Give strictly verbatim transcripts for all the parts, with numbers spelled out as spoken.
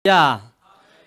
Halleluiah.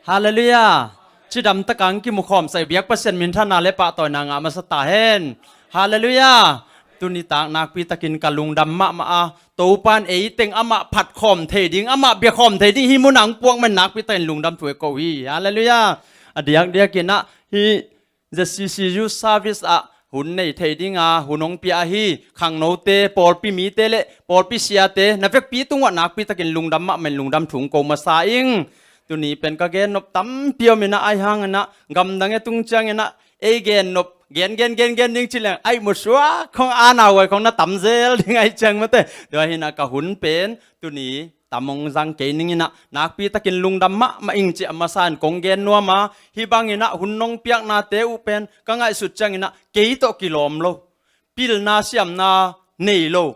Halleluiah. Cidam taka ang kimukhawm sai biak Pasian minthanna le pahtawina ngah masa ta hen. Halleluiah. Tuni tak nakpi takin ka lungdam mahmah a, Topan ei teng amah phatkhawm thei ding, amah biakhawm thei ding, hih munah ang puak man nakpi takin lungdam thu e ko hi. Halleluiah. A diakdiakin ah hih ZCC Youth Service ah hun nei thei dinga hun hong pia ahi khangnote, pawlpi mite le pawlpi siate na vekpi tungah nakpi takin lungdam mahmah in lungdam thu ko masa ing. Tuni pen ka gen nop tampi om inah, ahi hang inah gamdang e tung ciang inah ei gen nop gen gen gen gen ding ci leng aih musuak khong ana huai khong na tam zel ding aih ciang mate. Tua hinah ka hun pen tuni tam hong zang kei ning inah nakpi takin lungdam mahmah ing ci a masa in kong gen nuam a, hih bang inah hun nong piaknate uh pen ka ngaihsut ciang inah kei tawh kilawm lo, pilna siamna nei lo,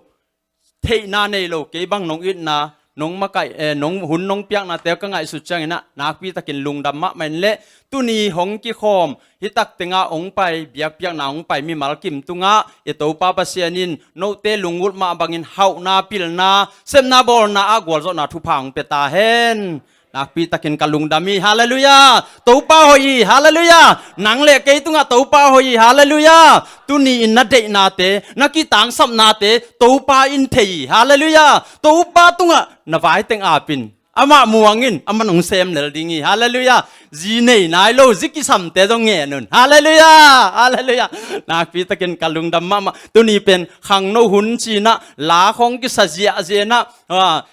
theihna nei lo, kei bang nong itna nong makaih, eh, nong hun nong piaknate uh ka ngaihsut ciang inah nakpi takin lungdam mahmah in le tuni hong kikhawm hih tak tenga hong pai, biakpiakna hong pai mimal kim tungah i Topa Pasian in note lungulh mah bangin hauhna, pilna, sepna, bawlna ah gualzawhna thupha hong pia ta hen. Nakpi takin ka lungdam hi. Halleluiah. Topa hoih hi. Halleluiah. Nang le kei tungah Topa hoih hi. Halleluiah. Tuni in na deihnate, na kitangsapnate Topa in thei hi. Halleluiah. Topa tungah na vai teng apin amah muang in, amah nong sem lel ding hi. Halleluiah. Zi nei nai lo, zi kisamte zong ngen un. Halleluiah. Halleluiah. Nakpi takin ka lungdam mahmah. Tuni pen khangno hun cinah la khong kisa ziahziah inah, ah,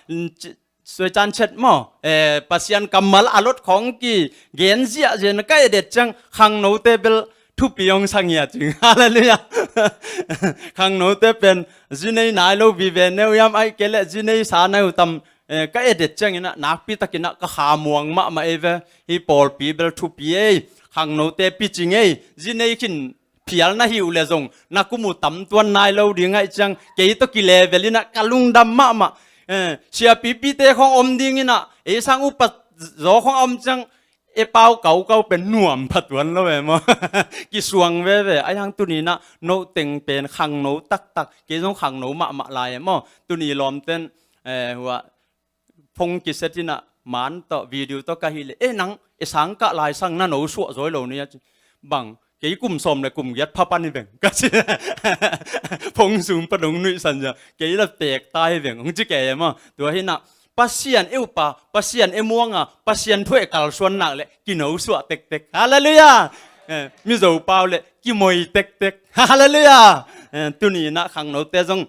suai can chet maw, eh, Pasian kammal a lot khong kigen ziahziah inah ka edet ciang khangnote bel thupi hong sang hi a cing. Halleluiah. Khangnote pen zi nei nai lo vive neu hiam, aih kei le zi nei sa nai uh tam, eh, ka edet ciang inah nakpi takin ah ka kha muang mahmah ei ve. Hih pawlpi bel thupi ei, khangnote picing ei, zi nei khin phial na hi uh le zong na kum uh tam tuan nai lo ding aih ciang kei tawh kilevel inah ka lungdam mahmah. Eh, siapipite khong om ding inah ei sang upa zaw khong a om ciang e pau kaukau pen nuam pha tuan lo e maw. Kisuang veve. Ahi hang tuni inah no teng pen khangno taktak, kei zong khangno mahmah lai e maw. Tuni lawmten, eh, hua phone kiset inah man tawh video tawh ka hih leh, e nang e sangkah lai sang na no suah zawi lo ni a ci. Bang kei kum sawm le kum giat pha pan hi veng ka ci. Phone sung pan hong nuihsan zia kei la pek ta hi veng hong ci kei e maw. Tua hinah Pasian e upa, Pasian e muanga, Pasian thu e kalsuan nak le kino suah tektek. Halleluiah. Eh, Mizo pau le kimoi tektek. Halleluiah. Eh, tuni inah khangnote zong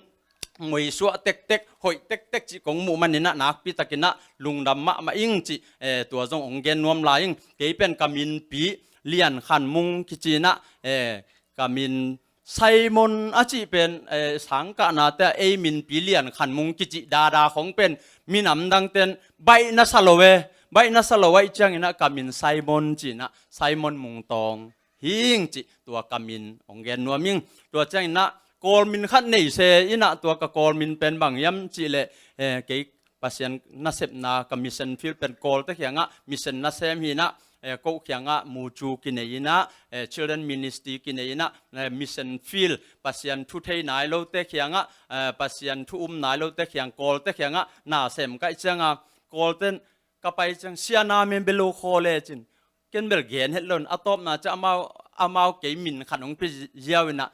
ngoi suah tektek, hoih tektek cih kong muh man inah nakpi takin ah lungdam mahmah ing cih, eh, tua zong hong gen nuam lai ing. Kei pen ka minpi Lian Khan Mung kici inah, eh, ka min Simon a cih pen, eh, sangkahnate ah ei minpi Lian Khan Mung kici dada khong pen minam dangten baih na sa lo e, baih na sa lo aih ciang inah ka min Simon ci inah Simon Mung Tawng hing cih tua ka min hong gen nuam ing. Tua ciang inah Kawl min khat nei se inah tua ka Kawl min pen bang hiam cih leh, eh, kei Pasian nasepna ka mission field pen Kawlte kiangah mission nasem hi inah, eh, ko kiangah mucu kinei inah, eh, children ministry kinei inah, eh, mission field Pasian thu thei nai lote kiangah, eh, Pasian thu um nai lote kiang Kawlte kiangah nasem kaih cianga Kawlten ka pai ciang sia na men belo khaw le cin. Ken bel gen het lo in a tawpna ciang amau, amau kei min khat hong pia ziau inah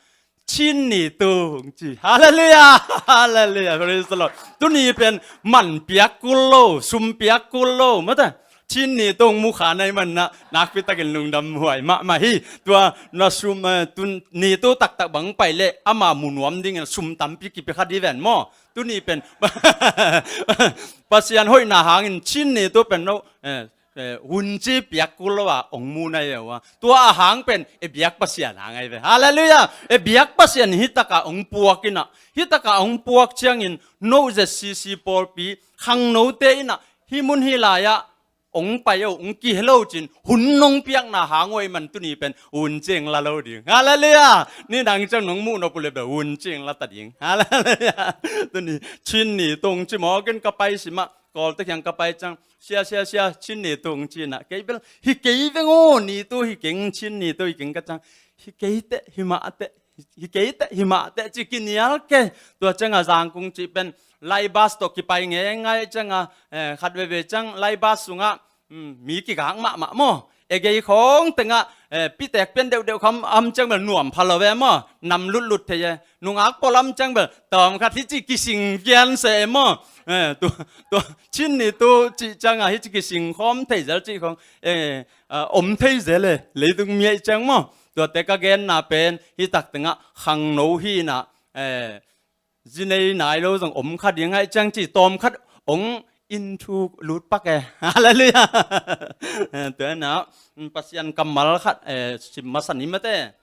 Chin Ni Tu hong ci. Halleluiah. Halleluiah. Praise the Lord. Tuni pen man piak kul lo, sum piak kul lo mate. Chin Ni Tu hong mu kha nai man inah nakpi takin lungdam huai mahmah hi. Tua na sum, eh, tun Ni Tu taktak bang pai le ama mu nuam dingin sum tampi kipia kha di ven maw. Tuni pen Pasian hoihna hangin Chin Ni Tu pen no, eh, eh, hunci piak kul lo a hong mu nai e uh a. Tua a hang pen e biak Pasian hang ahi ve. Halleluiah. E biak Pasian hih takah hong puak inah, hih takah hong puak ciangin no ZCC pawlpi khangnote inah hih mun hih lai-ah hong pai o, hong kihel o cin hun nong piakna hang uh ahi man tuni pen hunci hong la lo ding. Halleluiah. Nidang ciang nong muh nop uh le bel hunci hong la ta ding. Halleluiah. Tuni Chin Ni Tu hong ci mawk in ka pai simah Kawlte kiang ka pai ciang sia, sia, sia, Chin Ni Tu hong ci inah kei bel hi kei veng aw, Ni Tu hi keng, Chin Ni Tu hi keng ka ciang hi kei teh, hi mah teh, hi kei teh, hi mah teh ci kinial kei. Tua cianga Zangkung cih pen lai bus tawh kipai ngeingai cianga, eh, khat veve ciang lai bus sungah Hmm, mi kigak mahmah maw. E gei khawng tengah, eh, pitek pian deuhdeuh khawng om ciang bel nuam pha lo ve maw. Nam lutlut thei e. Nungak pawl om ciang bel tawm khat hih ci kising pian se e maw. Eh, tu, tu, cin ni tu ci ciangah hih ci kising khawm thei zel ci khawng, eh, ah, om thei zel e. Leitung mi ahih ciang maw. Tuate ka genna pen hih tak tengah khangno hi inah, eh, zi nei nai lo zong om kha ding ahih ciang ci tawm khat ong inn thu lut pak e. Halleluiah. Tua inah, mm, Pasian kammal khat, eh, sim masa ni mate.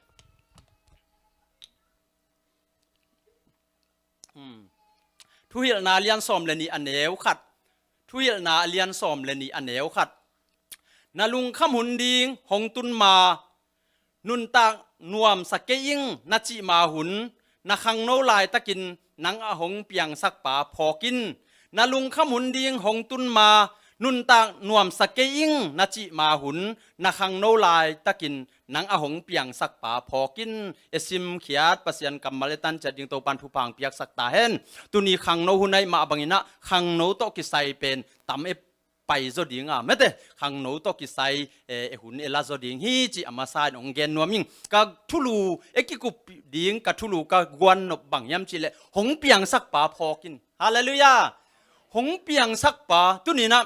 Hmm. Thuhilhna a lian sawm le nih a neu khat. Thuhilhna a lian sawm le nih a neu khat. Na lungkham hun ding hong tun ma, nuntak nuamsa kei ing na cih ma hun, na khangno laitakin nang a hong piangsak pa phawk in. Na lungkham hun ding hong tun ma, nuntak nuamsa kei ing na cih ma hun, na khangno laitakin nang a hong piangsak pa phawk in. E simkhiat Pasian kammal e tanciat ding Topan thupha hong piaksak ta hen. Tuni khangno hun ahih mah bang inah khangno tawh kisai pen tam e pai zaw ding a, mate, khangno tawh kisai, eh, e hun e la zaw ding hi cih a masa in hong gen nuam ing. Ka thulu e kikup ding, ka thulu ka guan nop bang hiam cih leh hong piangsak pa phawk in. Halleluiah. Hong piangsak pa, tuni inah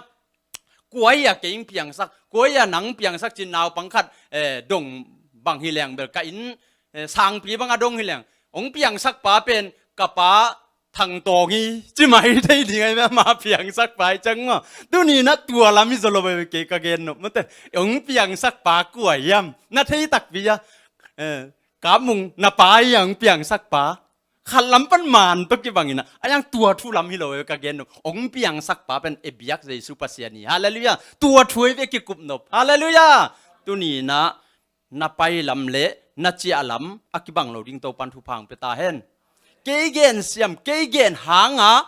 kua hi a kei hong piangsak, kua hi a nang piangsak ci-in naupang khat, eh, dong bang hi leng bel ka inn, eh, sangpi bang a dong hi leng, hong piangsak pa pen ka pa Thang Tawng hi ci mai thei ding ahi ve, ama piangsak pa ahih ciang maw. Tuni inah tua lam hi zaw lo ve, kei ka gen nop mate. Hong piangsak pa kua hiam na thei takpi a, eh, Kap Mung na pa hi a hong piangsak pa. Khat lam pan man tawh kibang inah, a yang tua thu lam hi lo e ka gen nop. Hong piangsak pa pen e biak Jesu Pasian hi. Halleluiah. Tua thu e kikup nop. Halleluiah. Tuni inah na pai lam le na ciah lam a kibang lo ding Topan thupha hong pia ta hen. Kei gen siam, kei gen hanga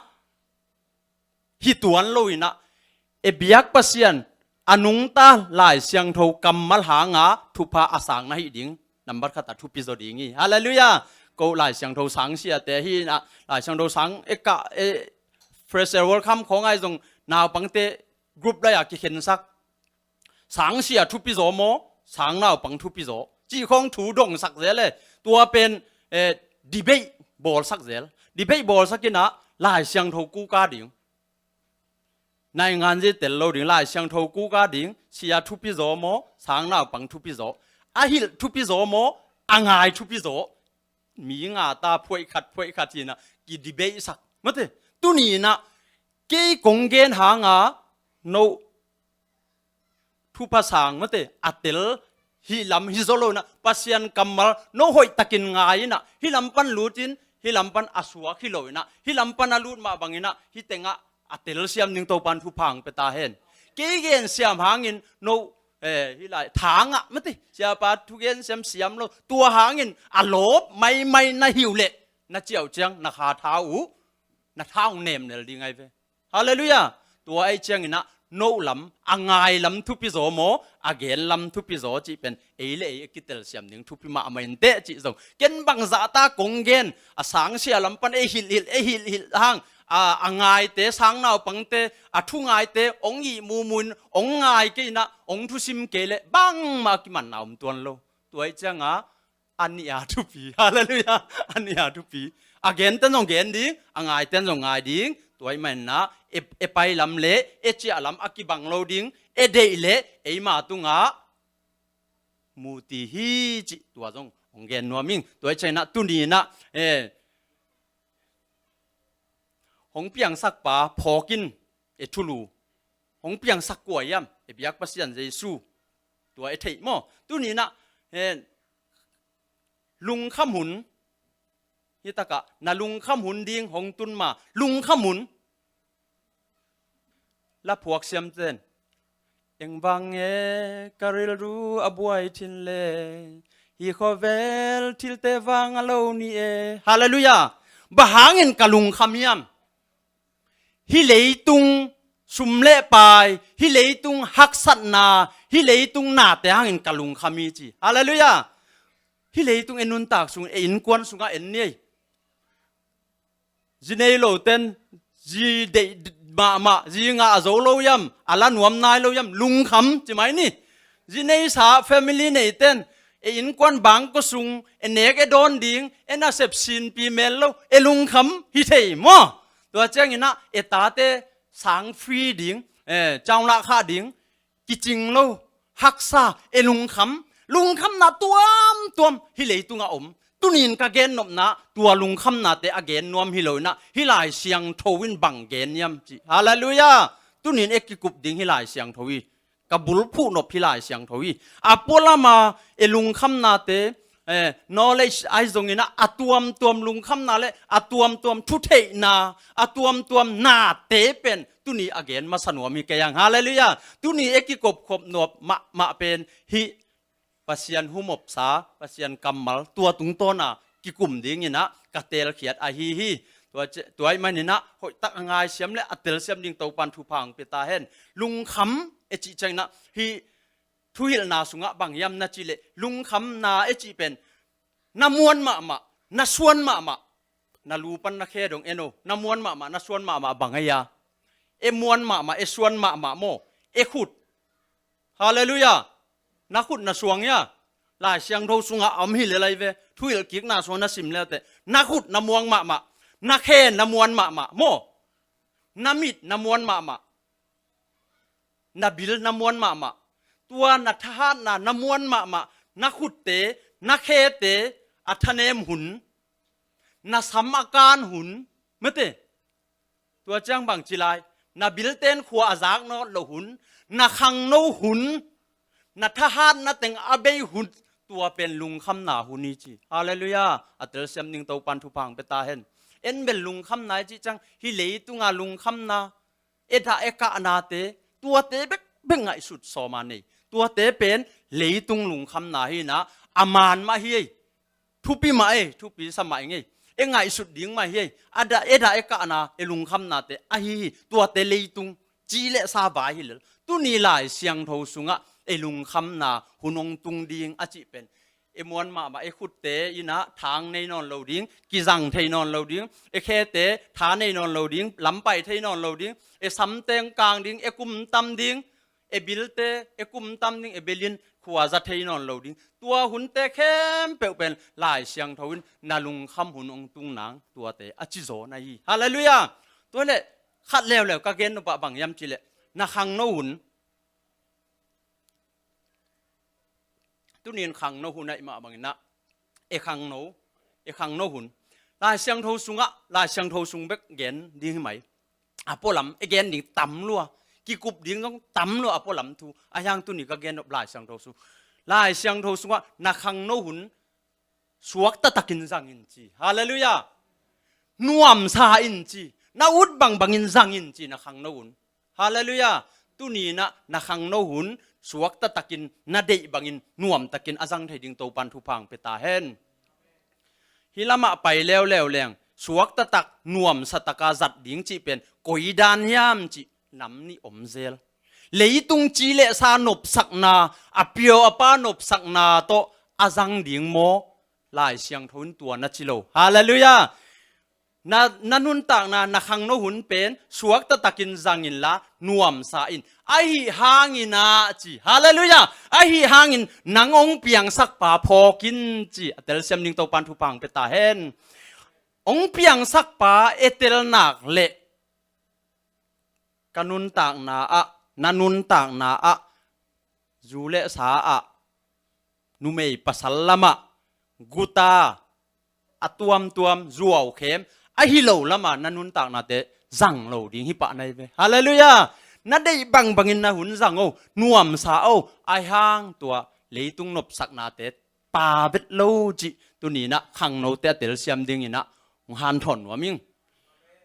hi tuan lo inah, e biak Pasian a nungta Lai Siangtho kammal hanga thupha a sang na hih ding nambat khat a thupi zaw ding hi. Halleluiah. Ko Lai Siangtho sang siate hi inah, Lai Siangtho sang e ka, e, Fresher Welcome khawng ahi zong naupangte group lai-a kikhensak. Sang sia thupi zaw maw, sang naupang thupi zaw cih khawng thu dongsak zel e. Tua pen, eh, debate bawlsak zel. Debate bawlsak inah Lai Siangtho kuka ding. Naingan zi tel lo ding, Lai Siangtho kuka ding, sia thupi zaw maw, sang naupang thupi zaw. A hilh thupi zaw maw, a ngai thupi zaw. Mi nga ta phuaih khat, phuaih khat hi inah ki debate sak. Mate, tuni inah kei kong gen hanga no thupha sang mate, a tel hih lam hi zaw lo inah, Pasian kammal no hoih takin ngai inah, hih lam pan lut in, hih lam pan a suak hi lo inah, hih lam pan a lut mah bang inah, hih tengah a tel siam ding Topan thupha hong pia ta hen. Kei gen siam hangin no, eh, hih lai tha ngah mate, siapa thu gen siam siam lo, tua hangin a lawp maimai na hi uh leh, na ciah uh ciang na kha tha uh, na tha hong nemnel ding ahi ve. Halleluiah. Tua ahih ciang inah no lam, a ngai lam thupi zaw maw, a gen lam thupi zaw cih pen ei le ei a kitelsiam ding thupi mahmah inteh cih zong. Ken bangzah ta kong gen, a sang sia lam pan ei hilh hilh, ei hilh hilh hang, a, a ngaite, sang naupangte, a thu ngaite hong ihmu mu in, hong ngai kei inah, hong thusim kei leh bangmah a kimanna om tuan lo. Tua ahih cianga a nih a thupi. Halleluiah. A nih a thupi. A genten zong gen ding, a ngaiten zong ngai ding. Tua ahih manin ah e, e pai lam le e ciah lam a kibang lo ding, e deih le eima tungah muti hi cih tua zong hong gen nuam ing. Tua ahih ciangin ah tuni inah, eh, hong piangsak pa phawk in, e thulu. Hong piangsak kua hiam? E biak Pasian Jesu. Tua e theih maw? Tuni inah, eh, lungkham hun. Hih takah na lungkham hun ding hong tun ma. Lungkham hun. La phuak siamten. Eng vang e ka rilru a buai thin le, hih khuavel thilte vang a lo ni e. Halleluiah. Bang hangin ka lungkham hiam? Hih leitung sum le pai, hih leitung haksatna, hih leitung nate hangin ka lungkham hi ci. Halleluiah. Hih leitung e nuntak sung, e innkuan sungah en ni ei. Zi nei loten, zi deih, mahmah, zi ngah zo lo hiam, a la nuam nai lo hiam, lungkham ci mai ni. Zi neisa family neiten, e innkuan bangkua sung, e nek e dawn ding, e nasep sinpi mel lo, e lungkham hi thei maw. Tua cianginah e tate sang free ding, e, caung lah khah ding, kicing lo, haksa, e lungkham, lungkhamna tuamtuam hih leitungah om. Tunin ka gennopna, tua lungkhamnate a gen nuam hi lo inah, hih Lai Siangtho in bang gen hiam ci. Halleluiah. Tunin e kikup ding hih Lai Siangtho hi. Ka bulphuh nop hih Lai Siangtho hi. A pualama e lungkhamnate, e, knowledge ahi zonginah a tuamtuam lungkhamna le a tuamtuam thutheihna, a tuamtuam nate pen tuni a gen masa nuam hi kei ang. Halleluiah. Tuni e kikopkhop nuam mahmah pen hih Pasian humopsa, Pasian kammal, tua tungtawna kikum dinginah ka teelkhiat ahi hi. Tua ci, tua ahih maninah hoihtak a ngaisiam le a telsiam ding Topan thupha hong pia ta hen. Lungkham e cih cianginah hih thuhilhna sungah bang hiam na cih leh, lungkhamna e cih pen na muan mahmah, na suan mahmah, na lu pan na khe dong en o, na muan mahmah, na suan mahmah bang ahi a? E muan mahmah, e suan mahmah maw, e khut. Halleluiah. Na khut na suang hia? Lai Siangtho sungah a om hi lel ahi ve. Thuhilh kikna sungah na sim leuteh, na khut na muang mahmah, na khe na muan mahmah maw, na mit na muan mahmah, na bil na muan mahmah, tua na thahatna na muan mahmah, na khutte, na khete a thanem hun, na sam a kan hun, mate. Tua ciang bang ci lai, na bilten khua a zak nawt loh hun, na khangno hun, na thahatna teng a bei hun, tua pen lungkhamna hun hi ci. Halleluiah. A telsiam ding Topan thupha hong pia ta hen. En bel lungkhamna i cih ciang hih leitunga lungkhamna, e dah e kahnate, tuate bekbek ngaihsut sawma nei. Tuate pen leitung lungkhamna hi inah, a man mah hi ei. Thupi mah ei, thupi sa mah ing ei. E ngaihsut ding mah hi ei. A dah, e dah e kahna, e lungkhamnate ahi hi. Tuate leitung ci le sa vai hi lel. Tuni Lai Siangtho sungah e lungkhamna hun hong tung ding a cih pen, e muan mahmah, e khutte inah thang nei nawn lo ding, kizang thei nawn lo ding, e khete tha nei nawn lo ding, lampai thei nawn lo ding, e samteng kang ding, e kum tam ding, e bilte, e kum tam ding, e belin khua za thei nawn lo ding. Tua hunte khempeuh pen Lai Siangtho in na lungkham hun hong tung nang tuate a ci zaw na hi. Halleluiah. Tua leh khat leuleu ka gen nop ah bang hiam cih leh, na khangno hun. Tunin khangno hun ahih mah bangin ah, e khangno, e khangno hun. Lai Siangtho sungah, Lai Siangtho sung bek gen ding hi mai. A pualam e gen ding tam lua, kikup ding zong tam lua a pualam thu. Ahi hang tuni ka gen nop Lai Siangtho sung, Lai Siangtho sungah na khangno hun suakta takin zang in ci. Halleluiah. Nuamsa in ci. Na ut bangbangin zang in ci na khangno hun. Halleluiah. Tuni inah na khangno hun suakta takin, na deih bangin nuamtakin a zang thei ding Topan thupha hong pia ta hen. Hih lamah pai leuleu leng suakta tak, nuamsa taka zat ding cih pen koi dan hiam cih nam nih om zel. Leitung ci le sa nopsakna, a pio a pa nopsakna tawh a zang ding maw? Lai Siangtho in tua na ci lo. Halleluiah. Na, na nuntakna, na khangno hun pen suakta takin zang inla, nuamsa in. Ahi hangin ah ci. Halleluiah. Ahi hangin nang hong piangsak pa phawk in ci. A telsiam ding Topan thupha hong pia ta hen. Hong piangsak pa e tel nak leh, ka nuntakna ah, na nuntakna ah, zu le sa ah, numei pasal lamah guta, a tuamtuam, zuaukhem, ahi lo lama na nuntaknate zang lo ding hi pah na hi ve. Halleluiah. Na deih bangbangin na hun zang o, nuamsa o, ahi hang tua leitung nopsaknate pa bet lo cih tuni inah khangnote a telsiam ding inah hong hanthawn nuam ing.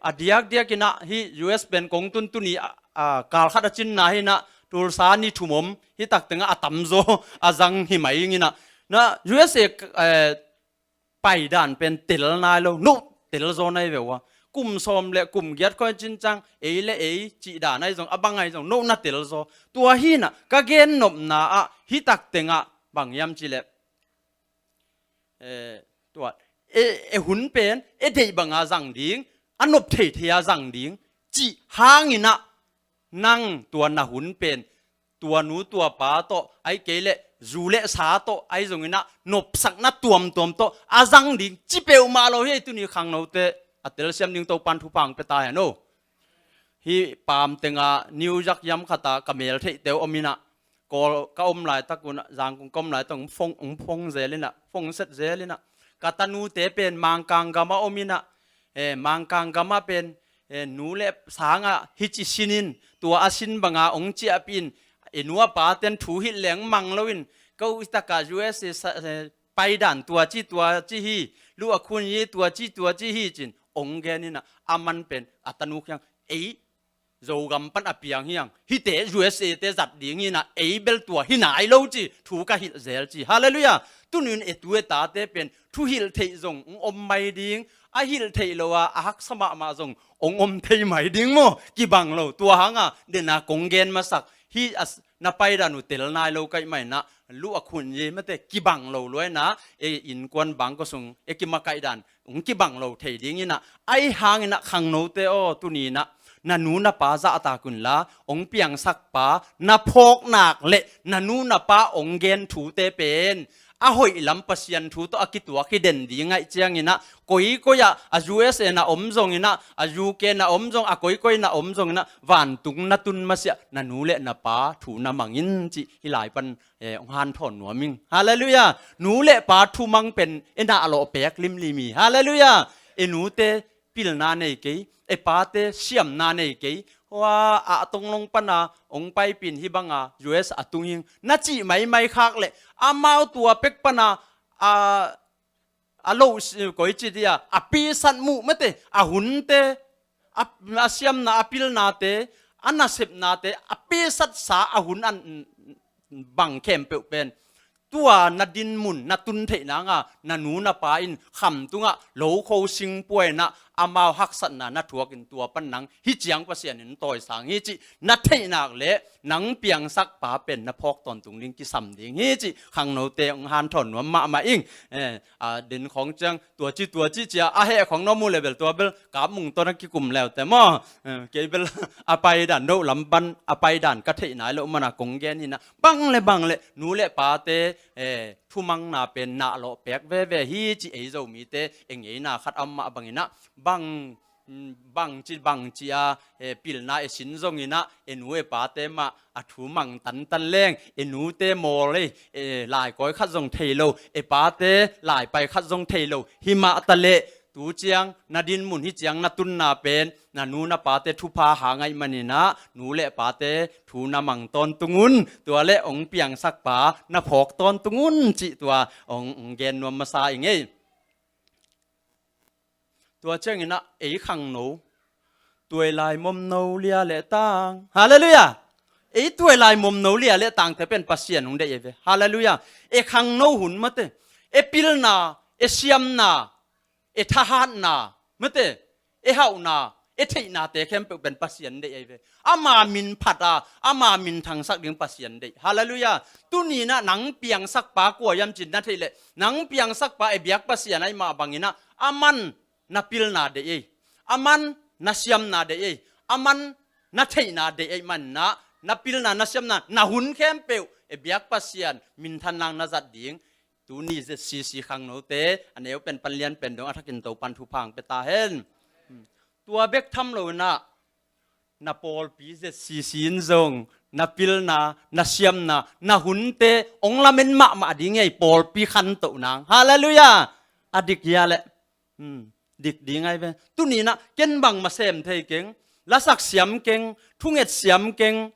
A diakdiak inah hih U S pen kong tun tuni, a, a, kal khat a cinna hi inah, Tulsa ni thum om, hih tak tengah a tamzaw a zang hi mai ing inah. Na U S A, eh, paidan pen tel nai lo, no tel zaw na hi ve ua. Kum sawm le kum giat khawng cin ciang, ei le ei cih dan ahi zong, a bang ahi zong, no na tel zaw. Tua hi inah ka gen nopna ah hih tak tengah bang hiam cih leh, eh, tua, e, e hun pen e deih banga zang ding, a nop theithei a zang ding, cih hangin ah, nang tua na hun pen tua nu tua pa tawh, ahih kei leh zu le sa tawh, ahi zongin ah nopsakna tuamtuam tawh a zang ding ci peuhmah lo hi. Tuni khangnote a telsiam ding Topan thupha hong pia ta hen aw. Hih Palm tengah New York hiam khatah ka mel theihte uh om in ah, Kawl ka om laitak un ah, Zangkong ka om laitak un phone, hong phone zel in ah, phone set zel in ah, ka tanute pen Mangkang gamah om in ah, eh, Mangkang gamah pen, eh, nu le sangah hih ci sin in, tua a sin banga hong ciahpih in, eh, nu a paten thu hilh leng mang loin, ko i takah U S A sa, eh, paidan tua ci tua ci hi, lu a khun hi tua ci tua ci hi ci-in hong gen in ah, aman pen a tanu kiang, ei Zogam pan a piang hi hang, hihte U S A te zat ding hi in ah, ei bel tua hi nai lo ci thu ka hilh zel ci. Halleluiah. Tuni-in e tu e tate pen thu hilh theih zong hong om mai ding, a hilh theih lo a, a haksa mahmah zong hong om thei mai ding maw? Kibang lo. Tua hanga dena kong gen masak, hih a s-, na paidan uh tel nai lo ka hih manin ah, lu a khun hi mate, kibang lo lua in ah, e innkuan bangkua sung e kimakaih dan hong kibang lo thei ding in ah, ahih hangin ah khangnote aw, tuni-in ah na nu na pa zahtak un la, hong piangsak pa na phawk nak le na nu na pa hong gen thute pen a hoih lam Pasian thu tawh a kituak hi den ding ahih ciangin ah, koikoi ah, a U S A na om zongin ah, a U K na om zong, a koikoi na om zongin ah, vantung na tun masiah na nu le na pa thu na mang in cih hih lai pan, eh, hong hanthawn nuam ing. Halleluiah. Nu le pa thumang pen e nahlawh pek limlim hi. Halleluiah. E nute pilna nei kei, e pate siamna nei kei. Hua, a tonglong pana hong paipih in, hih banga U S a tung hi ing na cih maimai khak leh, amau tua pek pana a, a lo si, koi ci dia, a pisat muh mate, a hunte, a, a siamna, a pilnate, a nasepnate, a pisatsa a hun an bang khempeuh pen, tua na dinmun na tun theih nanga na nu na pa in khamtungah lo kho sing pua in ah, amau haksatna na thuakin tua pan nang hih ciang Pasian in tawisang hi cih na theih nak le nang piangsak pa pen na phawk tawntung ding kisam ding hi cih khangnote hong hanthawn nuam mahmah ing. Eh, a din khawng ciang tua ci tua ci cia a heh khawng na mu le bel tua bel kapmung tawh na kikum leute maw? Eh, kei bel a paidan, doh lam pan a paidan ka theih nai loh mana kong gen hi in ah, bang le bang le nu le pate, eh, thumanna pen nahlawh pek veve hi cih ei Zomite e ngeina khat a om mah bangin ah, bang, mm, bangci bangci a, eh, pilna e sin zongin ah, e nu e pate mah a thu mang tantan leng, e nute mawl ei, eh, laikawi khat zong thei lo, e pate laipai khat zong thei lo, himah taleh tu ciang na dinmun, hih ciang na tunna pen na nu na pate thupha hang ahih manin ah, nu le pate thu na mang tawntung un, tua le hong piangsak pa na phawk tawntung un cih tua hong, hong gen nuam masa ing ei. Tua ciangin ah ei khangno, tuailai momno lia le tang. Halleluiah. Ei tuailai momno lia le tangte pen Pasian hong deih ei ve. Halleluiah. E khangno hun mate, e pilna, e siamna, e thahatna mate, e hauhna, e theihnate khempeuh pen Pasian deih ei ve. Ama min phat a, ama min thangsak ding Pasian deih. Halleluiah. Tuni-in ah nang piangsak pa kua hiam cih na theih leh, nang piangsak pa e biak Pasian ahih mah bangin ah, aman na pilna deih ei, aman na siamna deih ei, aman na theihna deih ei manin ah, na pilna, na siamna, na hun khempeuh e biak Pasian minthan lang na zat ding. Tuni Z C C khangnote a neu pen pan lian pen dong a thakin Topan thupha hong pia ta hen. Tua bek tham loin ah, na pawlpi Z C C in zong na pilna, na siamna, na hunte hong lamen mahmah ding ei, pawlpi khantoh nang. Halleluiah. A dik hia leh, hmm, dik ding ai ve. Tuni-in ah ken bangmah sem thei keng, lasak siam keng, thunget siam keng,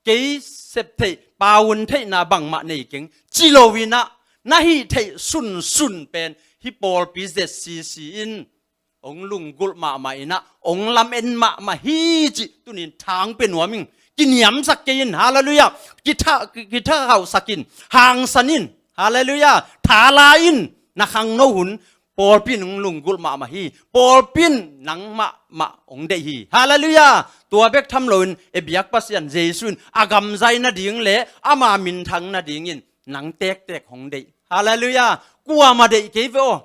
kei sep theih, paun theihna bangmah nei keng ci loin ah, na hih theih sunsun pen hih pawlpi Z C C in hong lunggulh mahmah in ah, hong lamen mahmah hi cih tuni-in thang pia nuam ing. Kiniamsak kei in. Halleluiah. Kitha, kithakhauhsak in. Hangsan in. Halleluiah. Thala in. Na khangno hun pawlpi in hong lunggulh mahmah hi. Pawlpi in nang mahmah hong deih hi. Halleluiah. Tua bek tham loin e biak Pasian Jesu in a gamzai nading le ama minthang nadingin nang tektek hong deih. Halleluiah. Kuamah deih kei ve aw.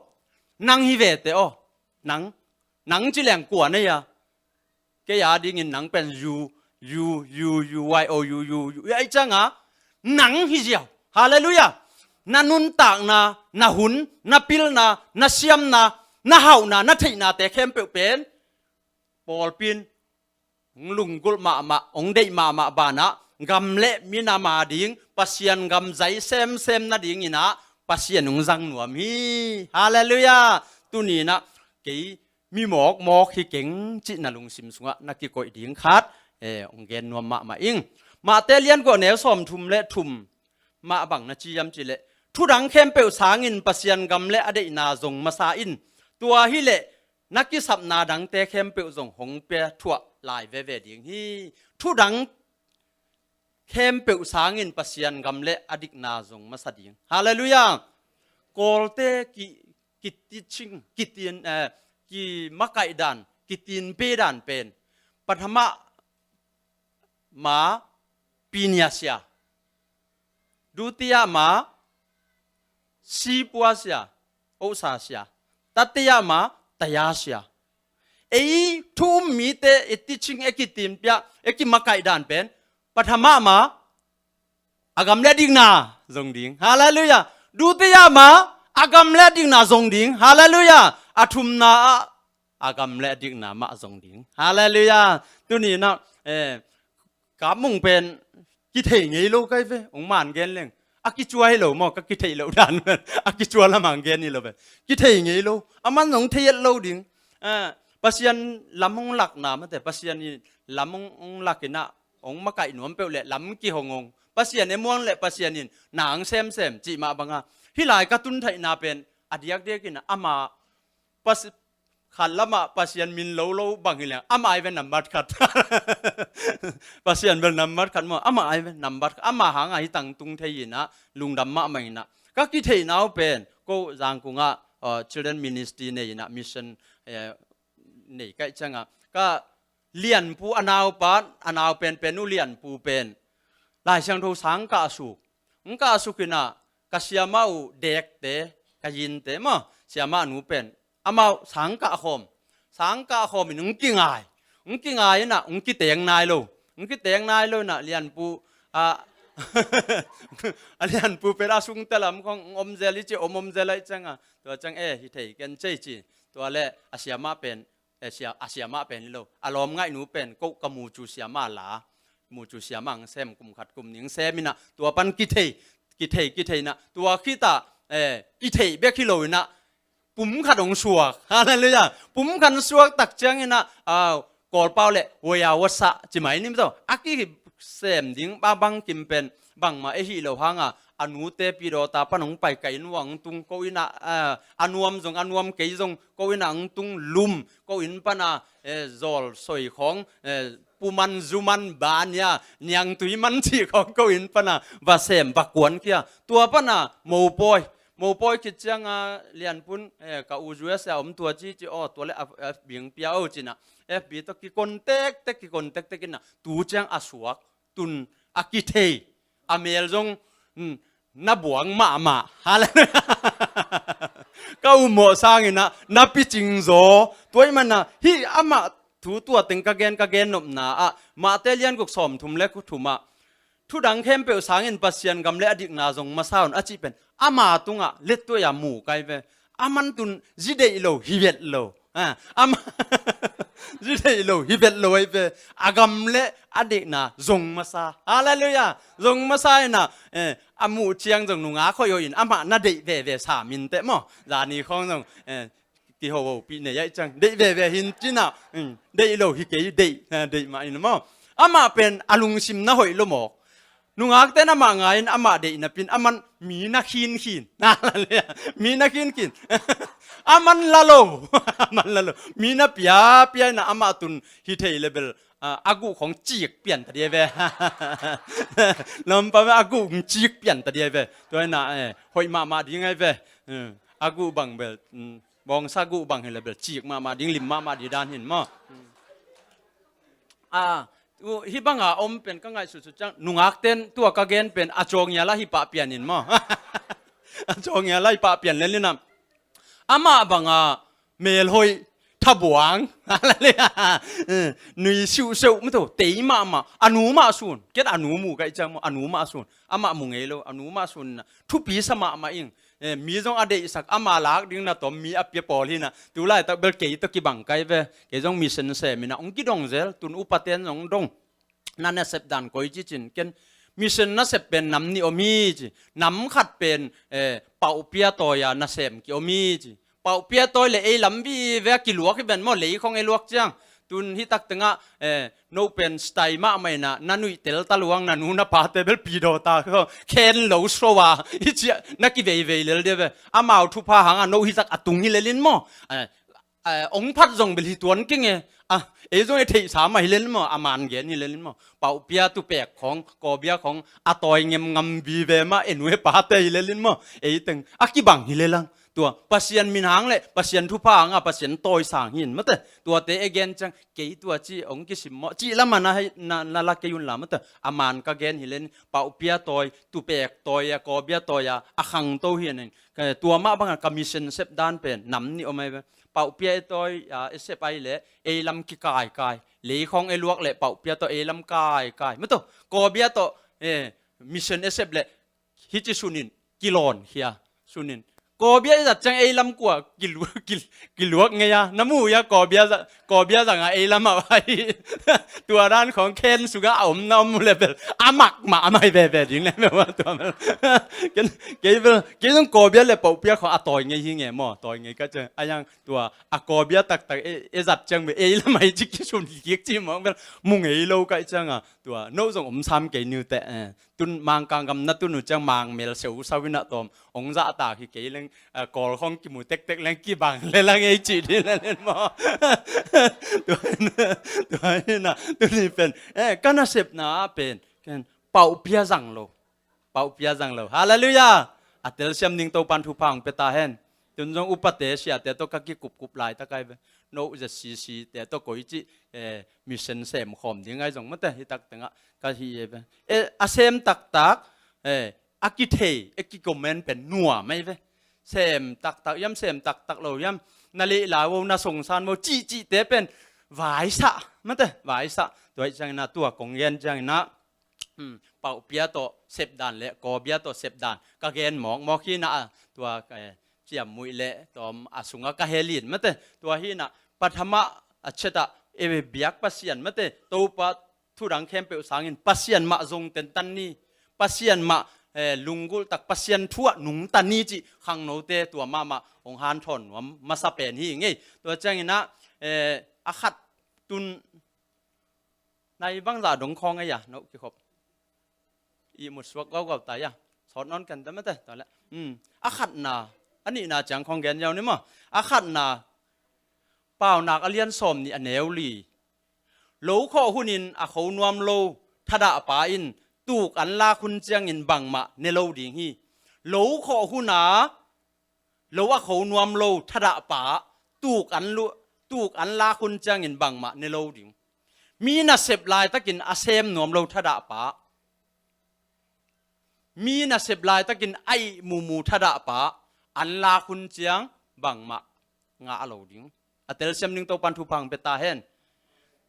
Nang hi vete aw. Nang, nang ci leng kua na hia? Kei a dingin nang pen U, U, U, U, Y, O, U, U, U, ahi cianga nang hi ziau. Halleluiah. Na nuntakna, na hun, na pilna, na siamna, na hauhna, na theihnate khempeuh pen pawlpi in hong lunggulh mahmah, hong deih mahmah banah gam le minam a ding Pasian gam zai semsem nadinginah Pasian hong zang nuam hi. Halleluiah. Tuninah kei mi mawkmawk hi keng cihna lungsim sungah na kikoih ding khat, eh, hong gen nuam mahmah ing. Mahte lian kua neu sawmthum le thum mah bang na ci hiam cihleh, thudang khempeuh sangin Pasian gam le a deihna zong masa in. Tua hileh na kisapna dangte khempeuh zong hong pia thuah lai veve ding hi. Thudang khempeuh sangin Pasian gam le a dikna zong masa ding. Halleluiah. Kawlte ki, kiteaching, kitin, eh, kimakaih dan, kitinpe dan pen, pathama ma pinia sia, dutia ma sipua sia, osa sia, tatia ma taya sia. Ei thu um mite i teaching, e kitinpia, e kimakaih dan pen, pathama ma a gam le a dikna zong ding. Halleluiah. Dutia ma a gam le a dikna zong ding. Halleluiah. A thumna ah a gam le a dikna mah zong ding. Halleluiah. Tuninah, eh, Kap Mung pen kithei ngei lo kai ve, hong man gen leng. A kicua hi lo maw, ka kithei lo dan pen. A kicua lamang gen hi lo ve. Kithei ngei lo. A man hong thei et lo ding. Eh, Pasian lam hong lakna mate, Pasian i lam hong, hong lakinah, hong makaih nuam peuh le lam kihong hong. Pasian e muang le Pasian in nang semsem cih mah banga. Hih lai ka tun theihna pen, a diakdiakinah, ama Pas-, khat lamah Pasian min lo lo bang hi leng, amah ai ve nambat khat. Pasian bel nambat khat maw, amah ai ve nambat khat. Amah hangah hi tangtung thei inah, lungdam mahmah inah. Ka kitheihna uh pen, ko Zangkung ah, uh, Children Ministry nei inah, mission, eh, nei kaih ciangah. Ka Lianpu a naupa, a nau penpen uh Lianpu pen Lai Siangtho sang kah suk. Hong kah suk inah, ka siamah uh dekte, ka yinte maw, siamah nu pen amau sang kah khawm. Sang kah khawm in hong kingai. Hong kingai inah, hong kiteng nai lo. Hong kiteng nai lo inah, Lianpu, a, a Lianpu pen a sungte lam khong hong om zel i ci, om om zel aih ciangah. Tua ciang e, hi thei ken cei ci. Tua le a siamah pen, eh, sia-, a siamah pen hi lo. A lawm ngaihnu pen, ko ka mucu siamah la. Mucu siamah hong sem, kum khat kum nih hong sem inah. Tua pan kithei, kithei, kithei inah. Tua khitah, eh, kithei bek hi lo inah. Pum khat hong suak. Halleluiah. Pum khat hong suak tak ciang inah, ah, Kawlpau le, waya wasa, ci mai nim tawh. A kisem ding, ba bang kim pen, bangmah e hih lo hanga, a nute pidawta pan hong pai ka inn uah hong tung ko inah, ah, a nuam zong, a nuam kei zong, ko inah hong tung lum, ko inn pana, eh, zawl soi khawng, eh, puman zuman bania, niangtui man cih khawng ko inn pana, va sem, va kuan kia. Tua pana, mopawi, mopawi khit cianga Lianpun, eh, ka u U S a om tua ci ci aw, tua le a, a bing pia aw cinah. F B tawh kikon tektek, kikon tektek inah, tu ciang a suak, tun a kithei, a mel zong, hmm, na buang mahmah. Halleluiah. Ka umawh sanginah, na picing zaw. Tua ih manah, hih amah thu tua teng ka gen, ka gen nopna ah, Mahte lian guk sawmthum le thumah, thudang khempeuh sangin Pasian gam le a dikna zong masa un a cih pen, ama tungah lettuai a mu kai ve. A man tun zi deih lo, hi vet lo. Ah, ama zi deih lo, hi vet lo aih ve. A gam le a deihna zong masa. Halleluiah. Zong masa inah, eh, a muh ciang zong nungak hoih hoih in amah na deih veve sa minteh maw. Zani khawng zong, eh, kihohopih nei aih ciang. Deih veve hin cinah, mm, deih lo hi kei, deih, eh, deih mah in maw. Amah pen a lungsim na hoih lo mawk. Nungakte in amah ngai in amah deih napin, a man mi na khinkhin. Mi na khinkhin. A man la lo. A man la lo. Mi na piapia in amah tun hi thei le bel, ah, a guh khong cik pian ta dia ve. Lampa ve a guh cik pian ta dia ve. Tua in ah, eh, hoih mahmah ding ai ve. Hmm. A guh bang bel, hmm. Bawngsa guh bang hi le bel cik mahmah ding, lim mahmah ding dan hin maw. Hmm. Ah, uh, hih banga om pen ka ngaihsutsut ciang, nungakten tua ka gen pen a cawngiala hi pah pianin maw. A cawngiala hi pah pian len linam. Amah banga melhoih, thabuang. Nui siuhseuh mah tawh tei mahmah, a nu mah sun, ken a nu mu ka hih ciang maw, a nu mah sun, amah mu ngei lo, a nu mah sun na thupi sa mahmah ing. Eh, mi zong a deihsak, ama lak ding na tawm mi a pia pawl hi na, tu laitak bel kei tawh kibang kai ve, kei zong mission sem hi na, hong kidong zel, tun upaten zong dong. Na nasep dan koi ci cin, ken mission nasep pen nam nih om hi ci, nam khat pen, eh, Pauh Pia Tawi a nasem ki om hi ci. Pauh Pia Tawi le ei lam vive a kiluak hi ven maw, lei khong ei luak ciang. Tun hi tak tengah, eh, no pen stai mahmah in a, na nuih tel ta luang, na nu na pate bel pidaw ta, khen lo so a, hi ciah na kiveivei lel dia ve. Amau thupha hangah no hi tak a tung hi lel in maw. Eh, eh, ong phat zong bel hi tuan keng e. Ah, ei zong e theihsa mah hi lel maw, a man gen hi lel in maw. Pauh Pia tu pek khong, Kawbia khong, a tawi ngemngam vive mah, e nu e pate hi lel in maw. Ei teng, a kibang hi lel ang. Tua, Pasian min hang le, Pasian thupha hang a, Pasian tawi sang hi in, mate. Tuate e gen ciang, kei tua ci, ong kisim maw, ci lam a na, na, na la kei un la, mate. A man ka gen hi lel in, Pauh Pia Tawi, tu pek tawi a, Kawbia tawi a, a khangto hi in. Ka, tua mah bang a ka mission sep dan pen, nam nih om ai ve. Pauh Pia e tawi a, e sep ai le, ei lam kikaikai. Lei khong e luak le, Pauh Pia tawh ei lam kaikai. Mate, Kawbia tawh, eh, mission e sep le, hi ci sun in, kilawn khia, sun in. Kawbia i zat ciang ei lam kua, kilu-, kil-, kiluak ngei a, na mu ia, Kawbia za-, Kawbia zang a ei lam a vai. Tua dan khong khen sung a om na om le bel, a mak mah a mai veve ding le, me wa tua bel. Ken, kei bel, kei zong Kawbia le Pauh Pia khong a tawi ngei hi nge maw, tawi ngei ka ciang, a yang tua, a Kawbia taktak, e, e zat ciang bel, ei lam a hi ci kisun kik ci maw bel, mu ngei lo ka hih ciang a, tua, no zong om sam kei niu te, eh. Tun Mangkang gam na tun uh ciang Mangmel seu sau in a tawm, ong zahtak hi kei leng, eh, Kawl khong kimu tektek leng kibang le lang ei cih ding le len maw. Tua hi na, tua hi na, tuni pen, eh, ka nasepna pen, ken Pauh Pia zang lo. Pauh Pia zang lo. Halleluiah! A telsiam ding Topan thupha hong pia ta hen. Tun zong upate siate tawh ka kikupkup laitak ai ve. No Z C C te tawh koi cih, eh, mission sem khawm ding ai zong mate, hi tak tengah ka hi e ve. Eh, a sem taktak, eh, a kithei, e kikomen pen nuam ai ve. Sem taktak hiam, sem taktak lo hiam, na lehlai vo, na songsan vo, cihcihte pen vaisah, mate, vaisah. Tua hi ciangin a, tua kong gen ciangin a, hmm, Pauh Pia tawh sepdan le Kawbia tawh sepdan ka gen mawkmawk hi na a, tua, eh, ciammuih le tawm a sungah ka helin mate, tua hi na, pathama a chetah, eh, biak Pasian mate, Topa thudang khempeuh sangin Pasian mah zong tentan ni, Pasian mah, eh, lunggulh tak Pasian thu ah nungta ni cih khangnote tua mahmah hong hanthawn nuam masa pen hi ngei. Tua ciangin a, eh, a khat tun nai bangzah dong khawng ei a, no kikhop. Ihmut suak gaugau ta ia. Sawt nawn ken ta mate, tua le. Hmm. A khatna, a nihna ciang khawng gen ziau ni maw. A khatna, Paunak a lian sawm nih a neu li. Lo khawh hunin a kho nuam lo thadah pa in tuk an lak hun ciangin bangmah ne lo ding hi. Lo khawh huna lo a kho nuam lo thadah pa tuk an lu-, tuk an lak hun ciangin bangmah ne lo ding. Mi nasep laitakin a sem nuam lo thadah pa, mi nasep laitakin a ih mumu thadah pa, an lak hun ciang bangmah ngah lo ding. A telsiam ding Topan thupha hong pia ta hen.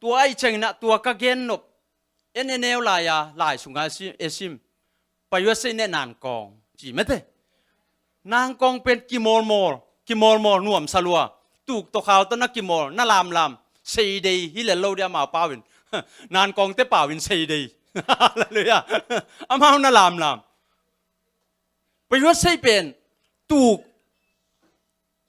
Tua ahih ciangin a, tua ka gen nop, en e neu lai a, lai sunga e sim, e sim. Payuasei ne Nankawng ci mate. Nankawng pen kimawlmawl, kimawlmawl nuamsa lua. Tuk tawh khau tawh na kimawl, na lamlam. Seidei hi lel lo dia amau pau in. Nankawngte pau in seidei. Halleluiah. Amau na lamlam. Payuasei pen tuk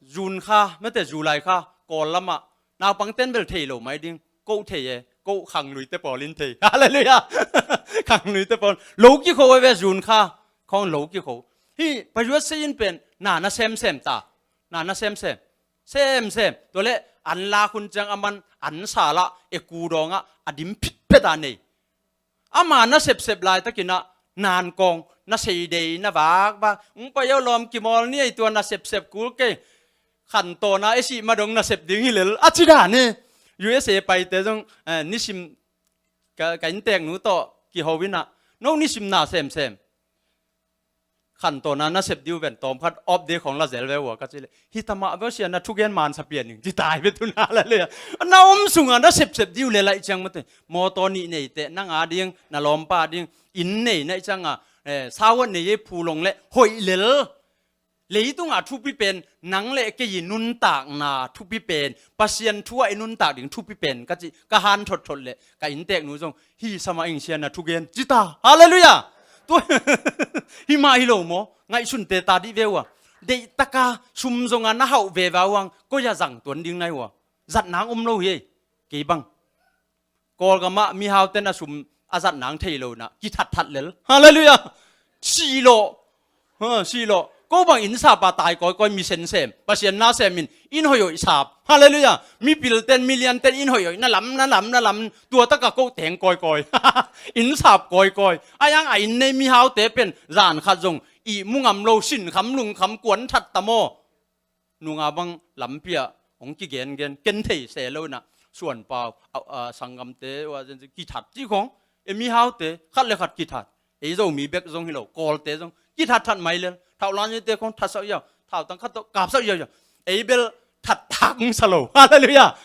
June kha, mate, July kha, Kawl lamah, naupangten bel thei lo mai ding, ko thei e, ko khangluite pawl in thei. Halleluiah! Khangluite pawl, lo kikho e ve June kha, khawng lo kikho. Hih, payuasei in pen, na na semsem ta, na na semsem, semsem. Tua le, an lak hun ciang a man, an sal ah, e ku dawngah, a dim phitphet a nei. Ama na sepsep laitakin a, Nankawng, na seidei, na vakvak, ung pai o lawm kimawl ni ei tua na sepsep kul kei. Khantawn a e sih ma dong na sep ding hi lel. A ci dan e. U S A paite zong, eh, nisim ka, ka innteknu tawh kiho in a. No nisim na semsem. Khantawn a na sep dih uh ven, tawm khat off day khawng la zel ve uh a ka cih leh, hi ta mah ve aw sia, na thugen man sa pian ing, ci tai ve tun. Halleluiah. Na om sung a na sepsep dih uh leh laih ciang mate, mawtaw nih nei teh nang a ding, na lawmpa a ding, inn nei na hih ciang a, eh, sauhuat nei ei phu long leh hoih lel. Leitung a thupi pen nang leh kei i nuntakna thupi pen, Pasian thu ah i nuntak ding thupi pen ka cih, ka han thotthot leh ka innteeknu zong, hi sa mah ing sia, na thugen, ci ta. Halleluiah. Tua hi mah hi lo maw? Ngaihsunte ta dih ve uh a. Deihtak a sum zong a na hauh veve uh hang, koi ah zang tuan ding na hi uh a. Zat nang om lo hi ei. Kei bang Kawlgam ah mihaute na sum a zat nang thei lo in ah kithatthat lel. Halleluiah. Sih lawh. Ha, sih lawh. Ko bang inn sap a tai kawikawi, mi sensem, Pasian na sem in, inn hoihhoih sap. Halleluiah. Mipilten, milianten inn hoihhoih na lam, na lam, na lam, tua tak a ko teng kawikawi, inn sap kawikawi. Ahi hang a inn nei mihaute pen zan khat zong ihmu ngam lo, sinkham lungkham kuan that ta maw? Nung a bang lampi ah hong kigengen, ken thei se lo in ah, suanpau, a, a, sanggamte uh a zen zen kithat cih khawng. Ei mihaute khat leh khat kithat. Ei Zomi bek zong hi lo, Kawlte zong kithatthat mai lel. Thaulan eite khawng thatsak ziau, thautang khat tawh kapsak ziauziau. Ei bel thattang sa lo. Halleluiah.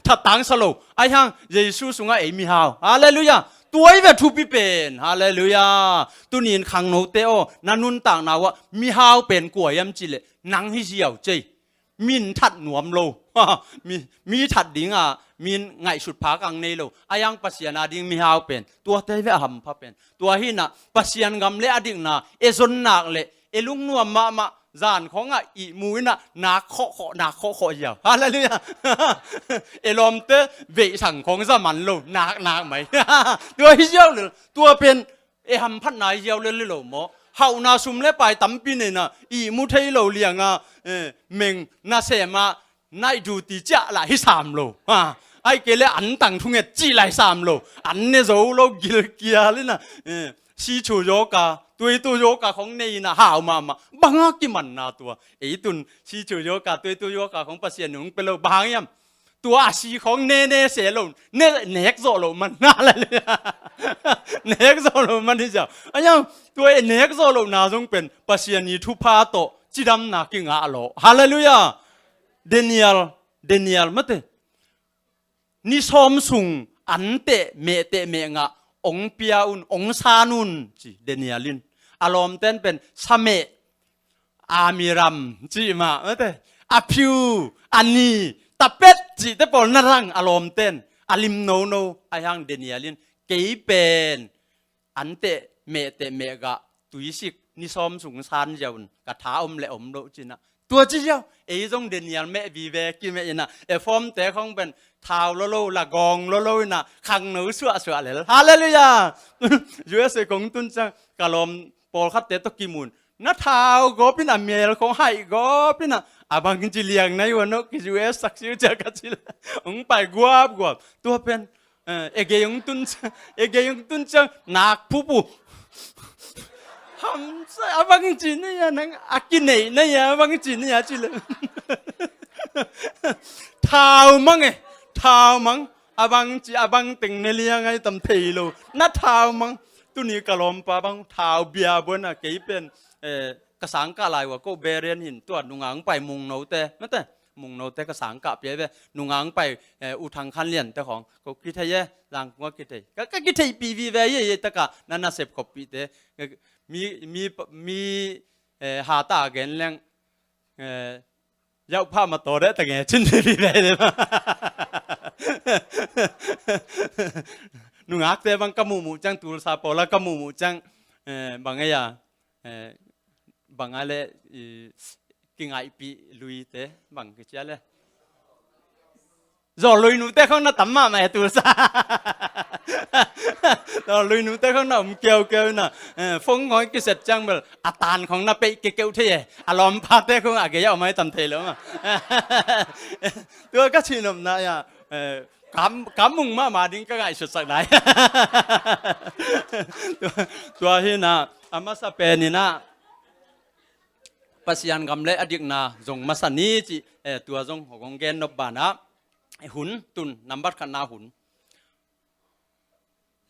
Thattang sa lo. Ahi hang Jesu sungah ei mihau. Halleluiah. Tua hi ve thupi pen. Halleluiah. Tuni in khangnote aw, na nuntakna uh ah mihau pen kua hiam cih leh nang hi ziau cei. Min that nuam lo. Mi, mi that ding a min ngaihsut phak ang nei lo. Ahi hang Pasian a ding mihau pen tuate hi ve a hampha pen. Tua hi in ah Pasian gam leh a dikna e zon nak leh e lungnuam mahmah, zan khawng ah ihmu in ah nak khawhkhawh, nak khawhkhawh ziau. Halleluiah. E lawmte veihsang khawng za man lo, nak nak mai. Tua hi ziau lel. Tua pen e hamphatna hi ziau lel hi lo maw? Hauhna sum leh pai tampi nei in ah ihmu thei lo liang a, eh, meng nasem a night duty ciah lah hi sam lo. Ha. Ahih kei leh an tang thunget cih lah hi sam lo. An ne zo lo, gilkial in ah, eh, sichu yoga, tuitu yoga khawng nei in ah hau mahmah. Bang a kimanna tua. Ei tun sichu yoga, tuitu yoga khawng Pasian in hong pia lo, bang hang hiam? Tua a si khawng ne ne se lo, ne, nek zawh loh man. Halleluiah. Nek zawh loh man hi ziau. Ahi hang tua e nek zawh lohna zong pen Pasian i thupha tawh cidamna kingah lawh. Halleluiah. Daniel, Daniel mate, ni sawm sung anteh mehteh meh ngah hong pia un, hong san un, ci Daniel in. A lawmten pen sameh, amiram cih mah mate, a phiu, a ni, tapet cihte pawl na rang a lawmten. A lim nono. Ahi hang Daniel in, kei pen anteh mehteh meh gah tuisik ni sawm sung san ziau un, ka tha om leh om loh, ci in ah. Tua ci ziau, ei zong Daniel meh vive, kimeh in ah, e fawmte khawng pen thau lolo, la gawng lolo in ah khangno suahsuah lel. Halleluiah. U S A kong tun ciang ka lawm pawlkhatte tawh kimu in, na thau gawp in ah, mel khawng haih gawp in ah, a bang ci liang na hi uh a, no ki U S sak siu cia ka ci leh hong pai guapguap. Tua pen, eh, e gei hong tun ciang, e gei hong tun ciang nak phupu. Hamsa, a bang ci na hia nang, a kineih na hia, a bang ci na hia ci leh, thau mang e, thau mang. A bang ci, a bang teng ne liang ahi tam thei lo. Na thau mang. Tuni ka lawmpa bang thau bia buan a, kei pen, eh, ka sangkah lai uh a ko Berian hin, tua nungah hong pai Mungnote mate, Mungnote ka sangkah pia ve. Nungah hong pai, eh, U Thang Khan Liante khawng ko kithei e, Zangkung ah kithei. Ka, ka kitheihpih vive hi, hi tak a na nasep khoppihte. Mi, mi, mi, eh, hata gen leng, eh, yauh pha ma taw deh ta nge cin vive hi. Nungakte bang ka muhmuh ciang, Tulsa pawl ah ka muhmuh ciang, eh, bang ei a, eh, bang a leh, i, kingaihpih luite bang kici a leh, zawlluinute khawng na tam mahmah e, Tulsa. Zawlluinute khawng na om kiaukiau in ah, eh, phone khawng kiset ciang bel a tan khawng na peih kekeuh thei e. A lawmpate khawng a gei a om ahi tam thei lo mah. Tua ka cihnopna ah, eh, kam, kam mung mahmah ding ka ngaihsutsak nai. Tua, tua hi in ah, a masa pen in ah, Pasian gam leh a dikna zong masa ni cih, eh, tua zong hong gen nop banah, eh, hun tun nambat khatna hun.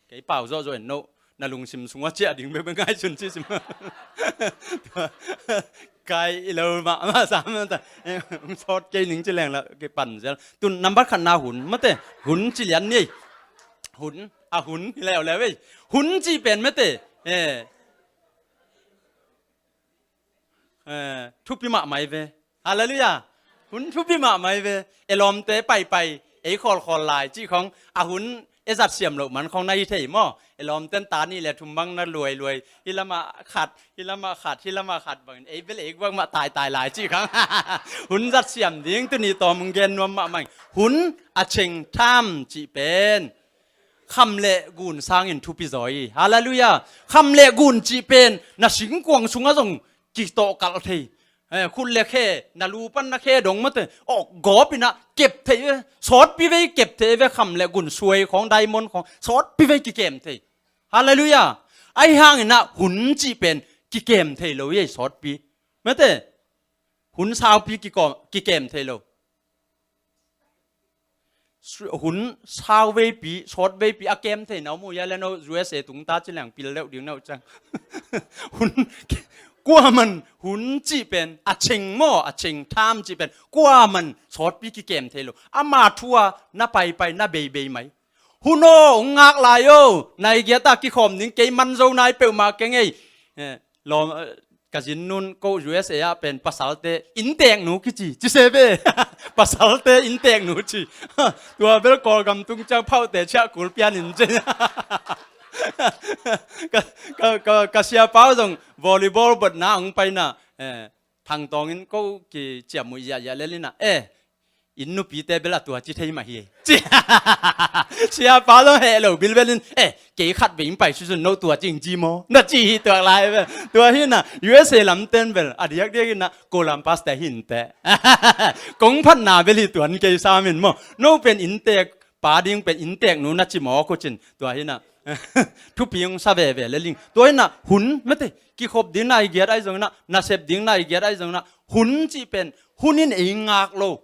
Kei pau zawhzawh en no. na lungsim sungah ciah ding bekbek ngaihsun ci sim. Kai i lo mahmah sam ta. Sawt kei ning ci leng la kipan zel. Tun nambat khatna hun mate. Hun ci lian ni. Hun, a hun hi leuleu ei. Hun cih pen mate. Eh. Eh, thupi mahmah hi ve. Halleluiah. Hun thupi mahmah hi ve. E lawmte paipai, ei khawlkhawl lai cih khawng, a hun e zat siam loh man khawng na hi thei maw? E lawmten ta nih le thum bang na luailuai, hih lamah khat, hih lamah khat, hih lamah khat bangin ei bel ei guak mah taitai lai cih khawng. Hun zat siam ding tuni tawm hong gen nuam mahmah ing. Hun a cheng tham cih pen kham le gun sangin thupi zaw hi. Halleluiah. Kham le gun cih pen na singkuang sungah zong kitawhkalh thei. Eh, khut le khe, na lu pan na khe dong mate. Awk gawp inah kep thei ve. Sawtpi vei kep thei ve, kham le gun suai khawng, diamond khawng. Sawtpi vei kikem thei. Halleluiah. Ahi hanginah hun cih pen kikem thei lo hi ei sawtpi. Mate. Hun saupi kiko-, kikem thei lo. Hun sau veipi, sawt veipi a kem thei na om uh hia le no U S A tungta ci leng pil deuh ding na uh ciang. Hun, kuaman hun cih pen, a cheng maw, a cheng tham cih pen, kuaman sawtpi kikem thei lo. Ama thu a na paipai, na beibei mai. Hun aw, hong ngak lai o, nai giat a kikhawm ding kei man zo nai peuhmah keng ei. Eh, lawm, eh, ka zin nun ko U S A ah pen pasalte innteknu kici, ci se ve. Pasalte innteknu ci. Tua bel Kawlgam tung ciang phauhte ciah kul pian in ci. Ka, ka, ka, ka siapa uh zong volleyball bawlna hong paina, eh, Thangtawng in ko kiciam uh ziahziah lel inah, eh, inn nupite bel a tua ci thei mah hi. Ci, siapa zong heh lo bilbel in, eh, kei khat vei in pai susun no tua cing ci maw? Na ci hi tuak lai bel. Tua hi na, U S A lamten bel, a diakdiak in na, ko lam paste hi inteh. Kong phatna bel hi tuan kei sam in maw? No pen inntek, pa ding pen innteknu na ci maw ko cin. Tua hi na, thupi hong sa veve le ling. Tua hi na, hun, mate, kikhop ding na i giat ahi zong na, nasep ding na i giat ahi zong na, hun cih pen, hun in ei ngak lo.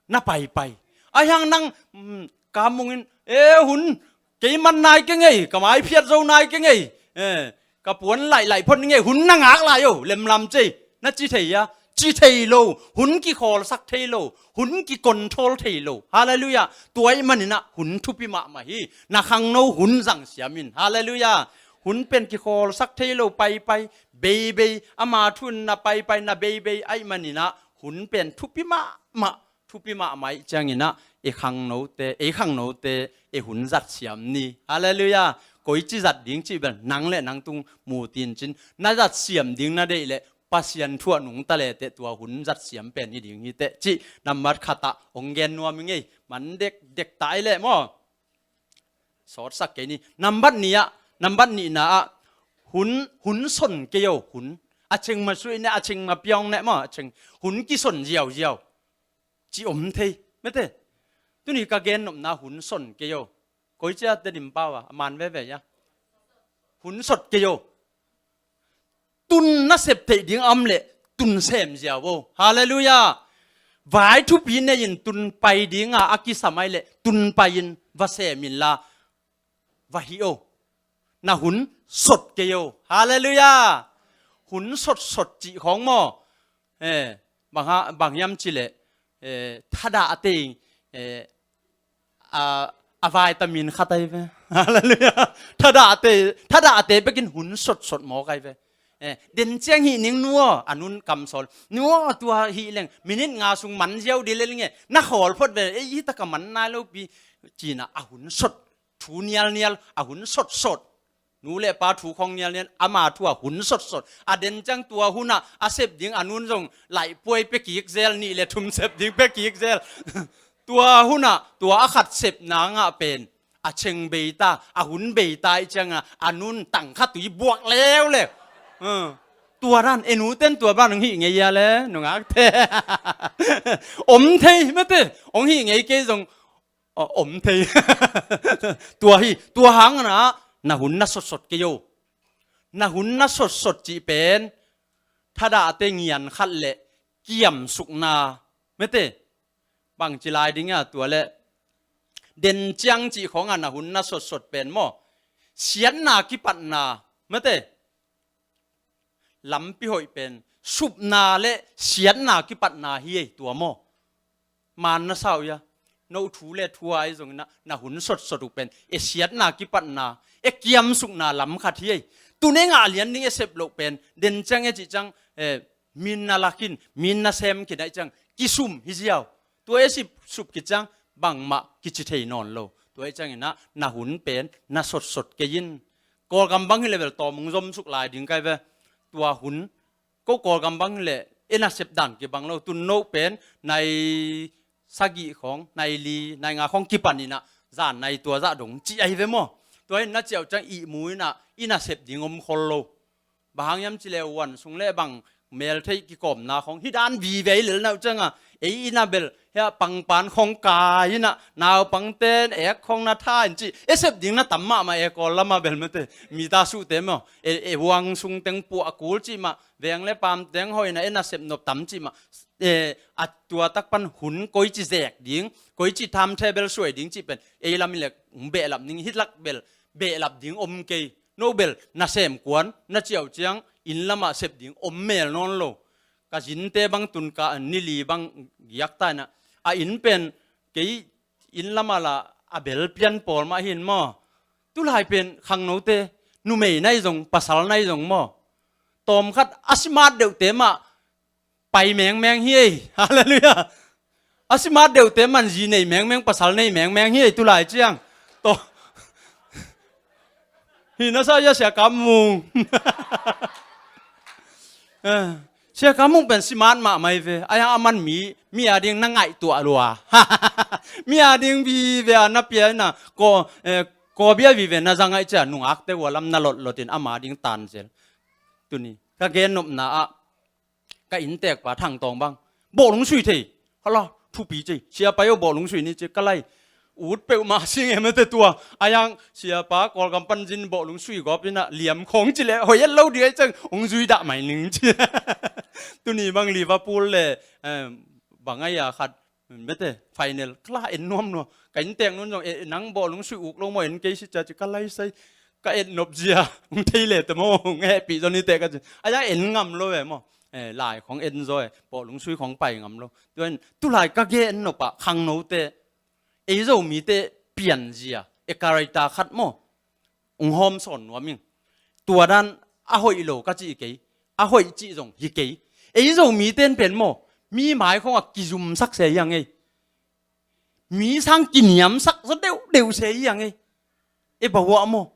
Na paipai. Ahi hang nang, mm, ka mungin, e hun, kei man nai keng ei, ka mai phiat zo nai keng ei. Eh, ka puan laih laih phot ning ei, hun na ngak lai o, lemlam cei. Na ci thei a, ci thei lo, hun kikhawlsak thei lo, hun kicontrol thei lo. Halleluiah. Tua ih maninah hun thupi mahmah hi. Na khangno hun zang siam in. Halleluiah. Hun pen kikhawlsak thei lo, paipai, beibei, ama thu in na paipai, na beibei, aih maninah hun pen thupi mahmah. Thupi mahmah ih cianginah, e khangnote, ei khangnote, e hun zat siam ni. Halleluiah. Koici zat ding cih bel, nang le nang tung mu tin cin. Na zat siam ding na deih leh, Pasian thu ah nungta leteh tua hun zat siam pen hi ding hiteh. Cih, nambat khatah, hong gen nuam ing ei. Man dekdek ta ei leh maw. Sawtsak kei ni. Nambat nih ah, nambat nihna ah, hun, hun son kei o, hun. A cheng ma suih ne, a cheng ma piawng ne maw, a cheng. Hun kison ziauziau. Ci om thei, mete. Tuni ka gen nopna hun son kei o. Koici a Tedim pau a, a man veve ia. Hun sot kei o. Tun na sep theih ding a om leh, tun sem ziau o. Halleluiah. Vai thupi nei in tun pai dinga a kisam ai leh, tun pai in va sem inla. Va hih o. Na hun sot kei o. Halleluiah. Hun sotsot cih khawng maw. Eh, bang ha, bang hiam cih leh, eh, thadah a tei, eh, a, a vitamin khat ai ve. Halleluiah. Thadah a tei, thadah a tei bekin hun sotsot mawk ai ve. Eh, den ciang hih ning nu aw, a nun kamsawl. Nu aw, tua hih leng, minute nga sung man ziau dih lel nge, na khawl phot ve, ei, hih taka man nai lo pi, cina a hun sot. Thu nialnial, a hun sotsot. Nu le pa thu khawng nialnial, ama thu a hun sotsot. A den ciang tua hunah, a sep ding a nun zong, laih puai pia kik zel, nih le thum sep ding pia kik zel. Tua hunah, tua a khat sep nangah pen. A cheng beita, a hun beita ih cianga, a nun tang khat tui buak leuleu. Tua dan, e nuten tua ban hong hih ngei ia le, nungakte. Om thei, mete, hong hih ngei kei zong, Aw, om thei. Tua hi, tua hangna, na hun na sotsot kei o. Na hun na sotsot cih pen, thadahte ngian khat le kiamsukna. Mete, bangci lai ding a tua le. Den ciang cih khawnga na hun na sotsot pen maw. siatna kipatna, mate, lampi hoih pen supna le siatna kipatna hi ei, tua maw? Maan na sa uh hia? No thu le thu a i zong na, na hun sotsot uh pen e siatna kipatna, e kiamsukna lam khat hi ei. Tun e ngah lian ding e sep loh pen den ciang e cih ciang, eh, min na lak in, min na sem khin a i ciang kisum hi ziau. Tua e sip sup khit ciang bangmah kici thei nawn lo. Tua i ciangin ah na hun pen na sotsot kei in. Kawlgam bang hi le bel tawm hong zomsuk lai ding kai ve. Tua hun ko Kawlgam bang hi le e nasep dan kibang lo. Tun no pen nai sagih khawng, nai li, nai nga khawng kipan in ah zan nai tua zah dong cih ahi ve maw? Tua in na ciau ciang ihmu in ah i nasep ding om khol lo. Bang hang hiam ci le uan sung le bang meltheih kikawmna khawng hi dan vive lel na uh ciang a, ei in ah bel hia pangpan khawng kai in ah naupangten ek khawng na tha in ci e sep ding na tam mahmah e. Kawl lam a bel mate mi ta suhte maw, e, e uang sung teng puah kul cih mah, veng le pam teng hoih in ah e nasep nop tam cih mah, eh, a tua tak pan hun koici zek ding, koici tham the bel suai ding cih pen ei lam i lek hong behlap ning hi lak bel behlap ding om kei. No bel nasem kuan na ciau ciang inn lamah sep ding om mel nawn lo. Ka zinte bang tun ka ni li bang giak ta in ah, a inn pen kei inn lamah la a bel pian pawl mah hin maw? Tulai pen khangnote, numei nai zong, pasal nai zong maw, tawmkhat a simat deuhte mah pai mengmeng hi ei. Halleluiah. A simat deuhte man zi nei mengmeng, pasal nei mengmeng hi ei tulai ciang. Taw. Hi na sa ia Sia Kam Mung. Eh, Sia Kam Mung pen simat mahmah hi ve. Ai a man mi, mi a ding na ngaihtuah lua. Mi a ding vive a na pia na ko, eh, ko bia vive na za ngaih cia nungakte ua lam na lotlot in ama ding tan zel. Tuni ka gen nopna ah ka inntekpa Thang Tawng bang bawh lungsui thei. Hala, thupi cei. Siapa yo bawh lungsui ni ci ka lai. Ut peuhmah sing em ete tua. A yang siapa Kawlgam pan zin bawh lungsui gawp in ah liam khawng ci le hoih et lo ding ai ciang hong zui dah mai ning ci. Tuni bang Liverpool le, em, bang ai a khat, bete, final ka la en nuam nua. Ka inntek nun zong, e, nang bawh lungsui uk lo maw, en kei si cia ci ka lai sai. Ka et nop zia hong thei le te maw, hong hehpih zaw ni te ka ci. A ya en ngam lo e maw. Eh, lai khong en zaw e, bawh lungsui khong pai ngam lo. Tua in tulai ka gen nop ah khangnote, ei Zomite pian zia e character khat maw, hong hawm sawn nuam ing. Tua dan a hoih lo ka cih kei, a hoih cih zong hi kei. Ei Zomite in pen maw, mi mai khong a kizumsak se hi a ngei. Mi sang kiniamsak zaw deuhdeuh se hi a ngei. E bahuah maw,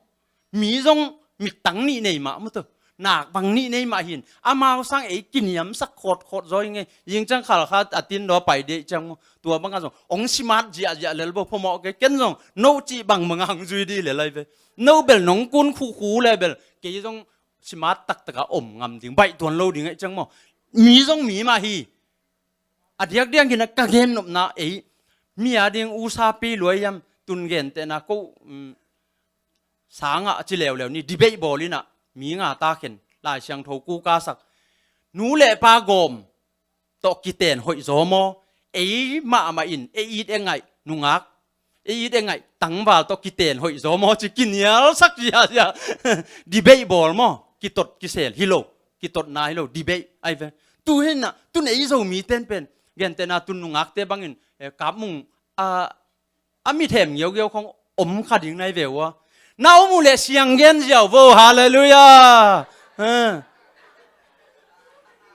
mi zong mittang nih nei mah maw, tua nak bang nih nei mah hin, amau sang ei kiniamsak khawtkhawt zaw hi ngei. Zing ciang Khalkha a tin daw pai dih ciang maw, tua bangah zong hong simat ziahziah lel bo phamawh kei. Ken zong no cih bang bangah hong zui dih lel ai ve. No bel nong kun khuhkhu le bel kei zong simat taktakah om ngam ding, baih tuan lo ding ai ciang maw. Mi zong mi mah hi. A diakdiak in a ka gen nopna ei, mi a ding usa pi luai yam, tun gentehna ko, um, sangah a ci leuleu ni, debate bawl in ah mi nga ta khen Lai Siangtho kuka sak. Nu le pa gawm tawh kiten hoih zaw maw? Ei mahmah in e it e ngaih nungak, e it e ngaih tangval tawh kiten hoih zaw maw ci kinialsak ziazia. Debate bawl maw? Kitot kisel hi lo, kitotna hi lo, debate ai ve. Tu hi in ah, tun ei Zomite in pen gentehna tun nungakte bangin, eh, Kap Mung, ah, a mithem ngiaugiau khong om kha ding nai ve ua. Na om uh le siang gen ziau vo, halleluiah. Ha.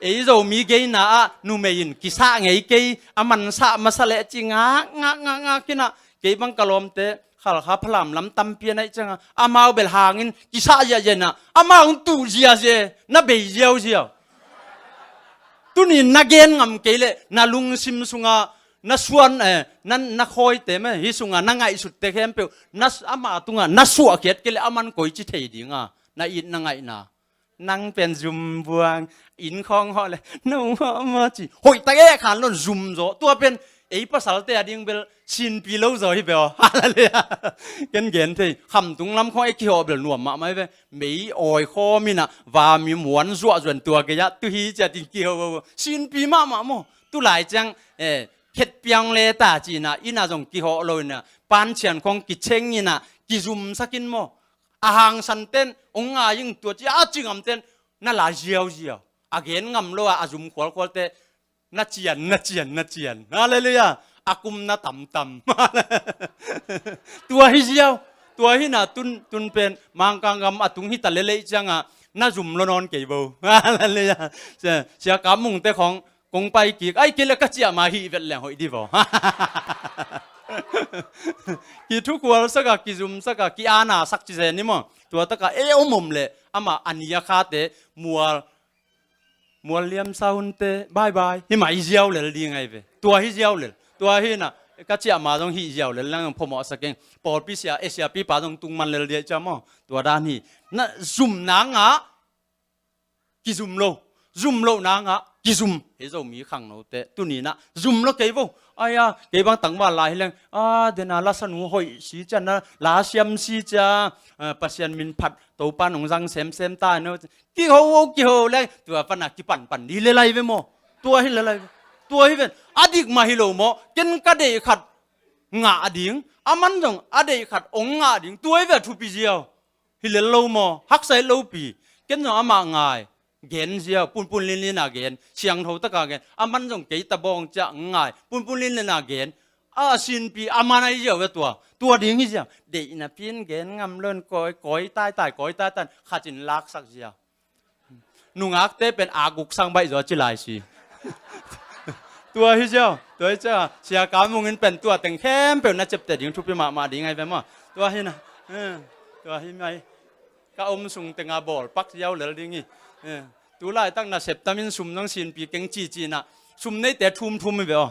Ei Zomi geina ah numei in kisah ngei kei, a mansah masa le ci ngak ngak ngak ngak in ah, kei bang ka lawmte Khalkha Phalam lam tampi a naih ciangah amau bel hangin kisah ziahziah in ah amau hong tuh ziahziah, na bei ziauziau. Tunin na gen ngam kei leh na lungsim sungah na suan, eh, na, na khawite mah hi sungah na ngaihsutte khempeuh na s-, ama tungah na suahkhiat kei leh aman koici thei dinga na it na ngaihna. Nang pen zum buang, inn khawng hawh le no hawh maw ci hoihtak e khan lon zum zaw. Tua pen ei pasalte a ding bel sinpi lo zaw hi bel. Halleluiah. Ken gen thei, khamtung lam khawng e kihawh bel nuam mahmah hi ve. Mei awi khawm in ah vami muan zuahzuan tua gei ah tu hi ciatin kihawh sinpi mahmah maw. Tulai ciang, eh, khetpiang le ta ci in ah inn ah zong kihawh lo in ah pancian khawng kiceng in ah kizumsak in maw. A hangsan ten ong ngai ing tua ci a, a ci ngam ten na lai ziauziau. A gen ngam lo a, a zum khualkhual te na cian, na cian, na cian. Halleluiah. A kum na tamtam. Tua hi ziau. Tua hi na tun, tun pen Mangkang gam a tung hi ta lelei ciangah na zum lo nawn kei bo. Halleluiah. Sia, Sia Kam Mung te khong kong pai kik, ai kei le ka ciah ma hih vet leng hoih di bo. Ki thukhual sak a, ki zum sak a, ki ana sak ci zen ni maw. Tua taka e om om le ama a ni a kha te mual, mual liam sa hun te bye bye hi mai ziau lel ding ai ve. Tua hi ziau lel. Tua hi na ka ciah ma zong hih ziau lel lang phamawh sa keng. Pawlpi sia, e siapipa zong tung man lel dia cia maw. Tua dan hi. Na zum nang a ki zum lo, zum lo nang a ki zum. Hei Zomi khangno te tuni na zum lo kei bo. Ai a, kei bang tangval lai hi leng a, dena la sanu hoih si cia, na la siam si cia, a, Pasian min phat Topa nong zang semsem ta no. Kiho, kiho leng tua pana kipanpan di le lai ve maw. Tua hi le lai ve. Tua hi ven. A dik mah hi lo maw. Ken ka deih khat ngah ding, a man zong a deih khat ong ngah ding. Tua hi ve a thupi ziau. Hi lel lo maw, haksa hi lopi. Ken zong amah ngai, gen ziau, punpun linlin a gen, siangtho taka gen, a man zong kei ta bawng ciah ngai, punpun linlin a gen, a sinpi a man ahi ziau ve tua, tua ding hi ziau. Deih napi in gen ngam lo in kawi, kawi taitai, kawi taitai, khat in laksak ziau. Nungakte pen a guk sang baih zaw ci lai si. Tua hi ziau, tua hi ciang, Sia Kam Mung in pen tua teng khempeuh na ciapteh ding thupi mahmah ding ai ve maw. Tua hi na, eh, tua hi mai. Ka om sung tenga bawl pak ziau lel ding hi. Eh, tu laitak nasep tamin sum zong sinpi keng cici na, sum neite thumthum hi ve aw.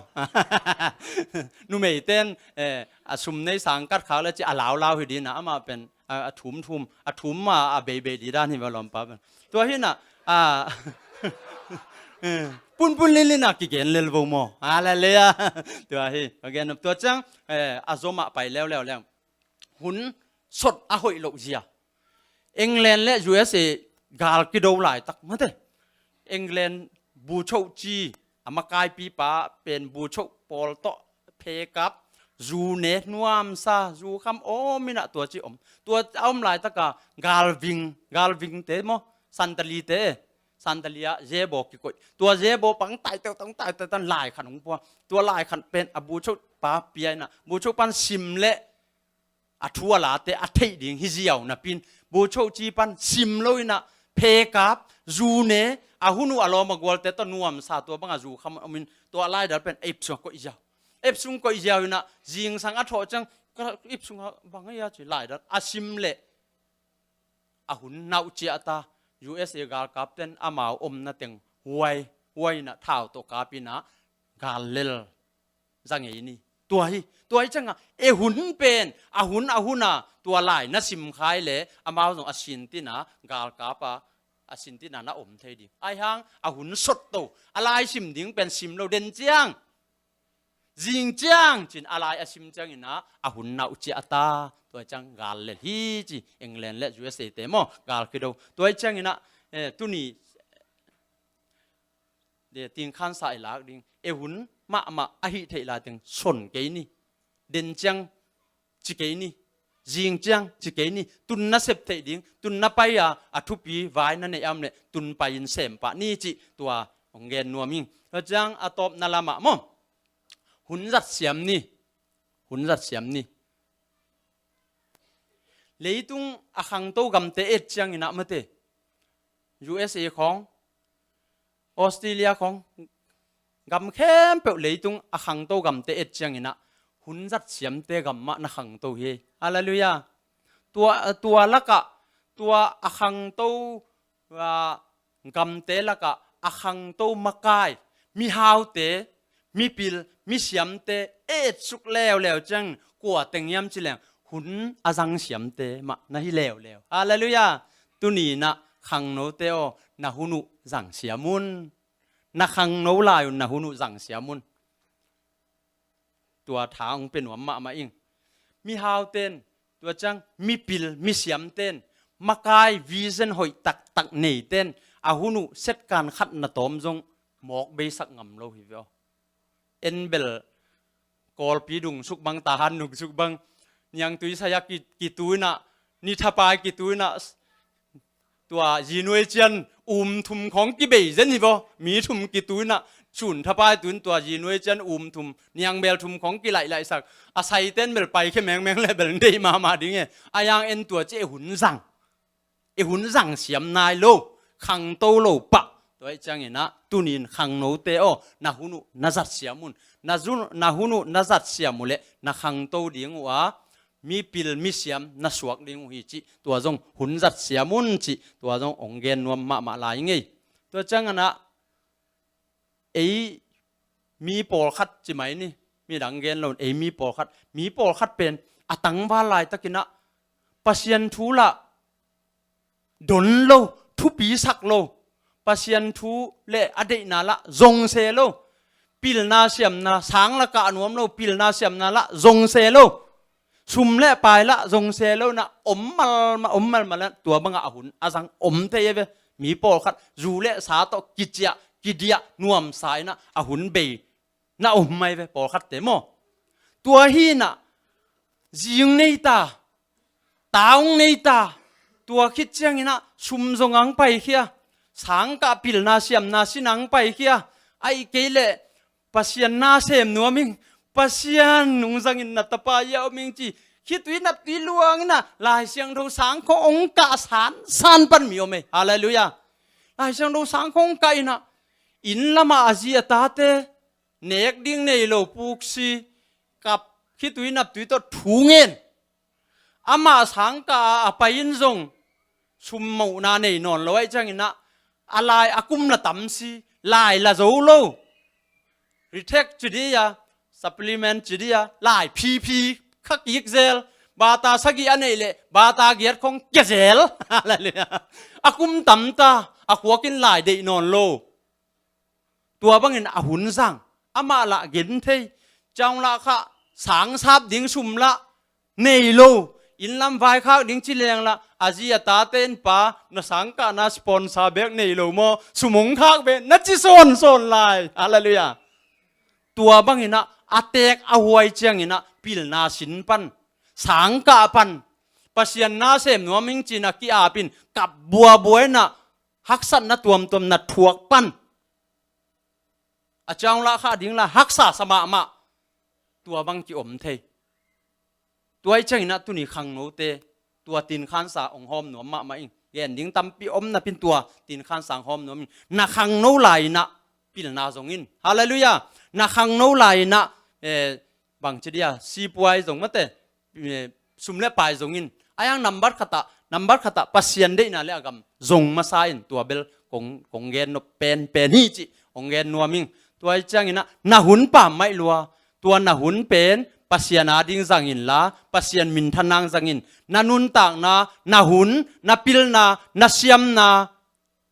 Numeite in, eh, a sum nei sang kat khak le ci a laulau hi ding na, amah pen a, a thumthum, a thum a, a beibei di dan hi va lawmpa pen. Tua hi na, a, eh, punpun linlin a kigen lel vo maw. Halleluiah. Tua hi, a gen tua ciang, eh, a zom ah pai leuleu leng. Hun sot a hoih loh zia. England le U S A gal kido laitak mate. England buchoh ci, a makaipipa pen buchoh pawl tawh phekap, zu ne nuamsa, zu kham om inah tua ci om. Tua a om laitaka galving, galvingte maw, santalite, santalia zebo kikoih. Tua zebo pang taiteu tang taiteu tan laikhan hong pua. Tua laikhan pen a buchoh pa pia inah, buchoh pan sim leh a thu a late a theih ding hi ziau napin, buchoh ci pan sim lo inah, phekap, zu ne, a hun uh a lawm a gualte tawh nuamsa tua banga zu kham omin, tua laidal pen ip sung a koih ziau. Ip sung koih ziau inah, zingsang a thawh ciang, ka ip sung a bang a ia ci laidal a sim leh, a hun nauh ciah ta, U S A galkap ten amau omna teng huai, huai inah thau tawh kap inah, gal lel za ngei ni. Tua hi, tua hi cianga, e hun pen, a hun, a huna, tua lai na sim khai le, amau zong a sintina, galkapa, a sintina na om thei ding. Ai hang, a hun sot to, a lai sim ding pen sim lo den ciang. Zing ciang, cin a lai a sim ciang inah, a hun nauh ciah ta, tua ciang gal lel hi ci, England le U S A te maw, gal kido. Tua ciang inah, eh, tuni, de, tingkhansa i lak ding. E hun mahmah a hih theih lai teng son kei ni. Den ciang ci kei ni. Zing ciang ci kei ni. Tun na sep theih ding. Tun na pai a, a thupi vai na neih am leh tun pai in sem pah ni cih tua hong gen nuam ing. Tua ciang a tawpna lamah maw. Hun zat siam ni. Hun zat siam ni. Leitung a khangto gamte et ciang inah mate. U S A khawng, Australia khawng, gam khempeuh leitung a khangto gamte et ciang inah, hun zat siamte gam mah na khangto hi. Halleluiah. Tua, tua lakah, tua a khangto, a, gamte lakah a khangto makai, mihaute, mipil, misiamte, e etsuk leuleu ciang kua teng hiam ci leng, hun a zang siamte mah na hi leuleu. Halleluiah. Tuni inah khangnote aw, na hun uh zang siam un. Na khangno lai un na hun uh zang siam un. Tua tha hong pia nuam mahmah ing. Mihauten, tua ciang mipil, misiamten, makai vision hoih taktak neiten, a hun uh setkan khat na tawm zong mawk beisak ngam lo hi ve aw. En bel Kawlpi dungsuk bang, Tahan dungsuk bang, niangtui sai-a ki, kitu inah, ni thapai kitu inah tua zinuai cian um thum khawng kibei zen hi vaw. Mi thum kitu inah sun thapai tu in tua zinuai cian um thum, niangbel thum khawng kilaihilaisak. A saiten bel paikhia mengmeng le bel deih mahmah ding e. A yang en tua ci e hun zang. I hun zang siam nai lo, khangto lo pah. Tua ih cianginah tunin khangnote aw, na hun uh na zat siam un. Na zun, na hun uh na zat siam uh leh na khangto ding uh a, mipil misiam na suak ding uh hi cih tua zong hun zat siam un cih tua zong ong gen nuam mahmah lai ngei. Tua cianginah ei mi pawlkhat ci mai ni, midang gen lo, ei mi pawlkhat, mi pawlkhat pen a tangval laitakinah Pasian thu lah don lo, thupi sak lo, Pasian thu le a deihna lah zong se lo, pilna siamna, sang lah kah nuam lo, pilna siamna lah zong se lo, sum le pai lah zong se lo inah om malmal, om malmal inah tua bangah a hun a zang om thei e ve. Mi pawlkhat zu le sa tawh kiciah kidiah nuamsa inah a hun bei na om mai ve pawlkhatte maw. Tua hi inah zing nei ta, taung nei ta, tua khit cianginah sum zong ang paikhia, sang kah pilna siamna sin ang paikhia, ahih kei leh Pasian na sem nuam ing, Pasian nungzangin na tapa ia om ing ci, khitui naptui luang inah Lai Siangtho sang khawng ong kah sansan pan mi om ei. Halleluiah. Lai Siangtho sang khawng ong kah inah inn lamah a zi a tate nek ding nei lo puksi, kap, khitui naptui tawh thu ngen. Amah sang kah a, a pai in zong sum mohna nei nawn lo ahih cianginah a lai a kum la tam si, lai la zo lo. Retake ci dih a, supplement ci dih a, lai phiphi kha kik zel. Bata sagih a neih leh bata giat khawng kia zel. Halleluiah. A kum tam ta, a khuakin lai deih nawn lo. Tua bangin a hun zang, amah lah gen thei. Ciang lah khah sang sap ding sum lah nei lo. Inn lam vaikhak ding ci leng lah a zi a tate in pa na sang kahna sponsor bek nei lo maw, sum ong khak ve na ci sawnsawn lai. Halleluiah. Tua banginah a teek a huai cianginah pilna sin pan, sang kah pan, Pasian na sem nuam ing ci-in a ki-ap in kap buabua inah haksatna tuamtuam na thuak pan. A ciang lah khah ding lah haksa sa mahmah. Tua bang ki-om thei. Tua ih cianginah tuni khangnote tua tinkhansa ong hawm nuam mahmah ing. Gen ding tampi om napi-in tua tinkhansa ong hawm nuam ing. Na khangno lai-inah pilna zong in. Halleluiah. Na khangno lai-inah, eh, bangci dia, sipuai zong mate, eh, sum le pai zong in. A yang nambat khatah, nambat khatah Pasian deihna le a gam zong masa in, tua bel kong, kong gen nop penpen hi cih ong gen nuam ing. Tua ih cianginah na hun pammaih lua, tua na hun pen Pasian ading zang inla, Pasian minthan nang zang in. Na nuntakna, na hun, na pilna, na siamna,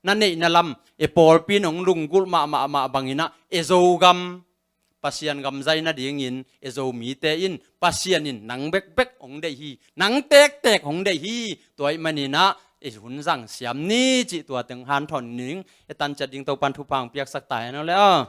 na neihna lam e pawlpi in ong lunggulh mahmah mah banginah e Zogam Pasian gam zai nadingin e Zomite in Pasian in nang bekbek ong deih hi, nang tektek ong deih hi. Tua ih maninah e hun zang siam ni cih tua teng hanthawn ning. E tanciat ding Topan thupha ong piaksak ta hen aw le aw.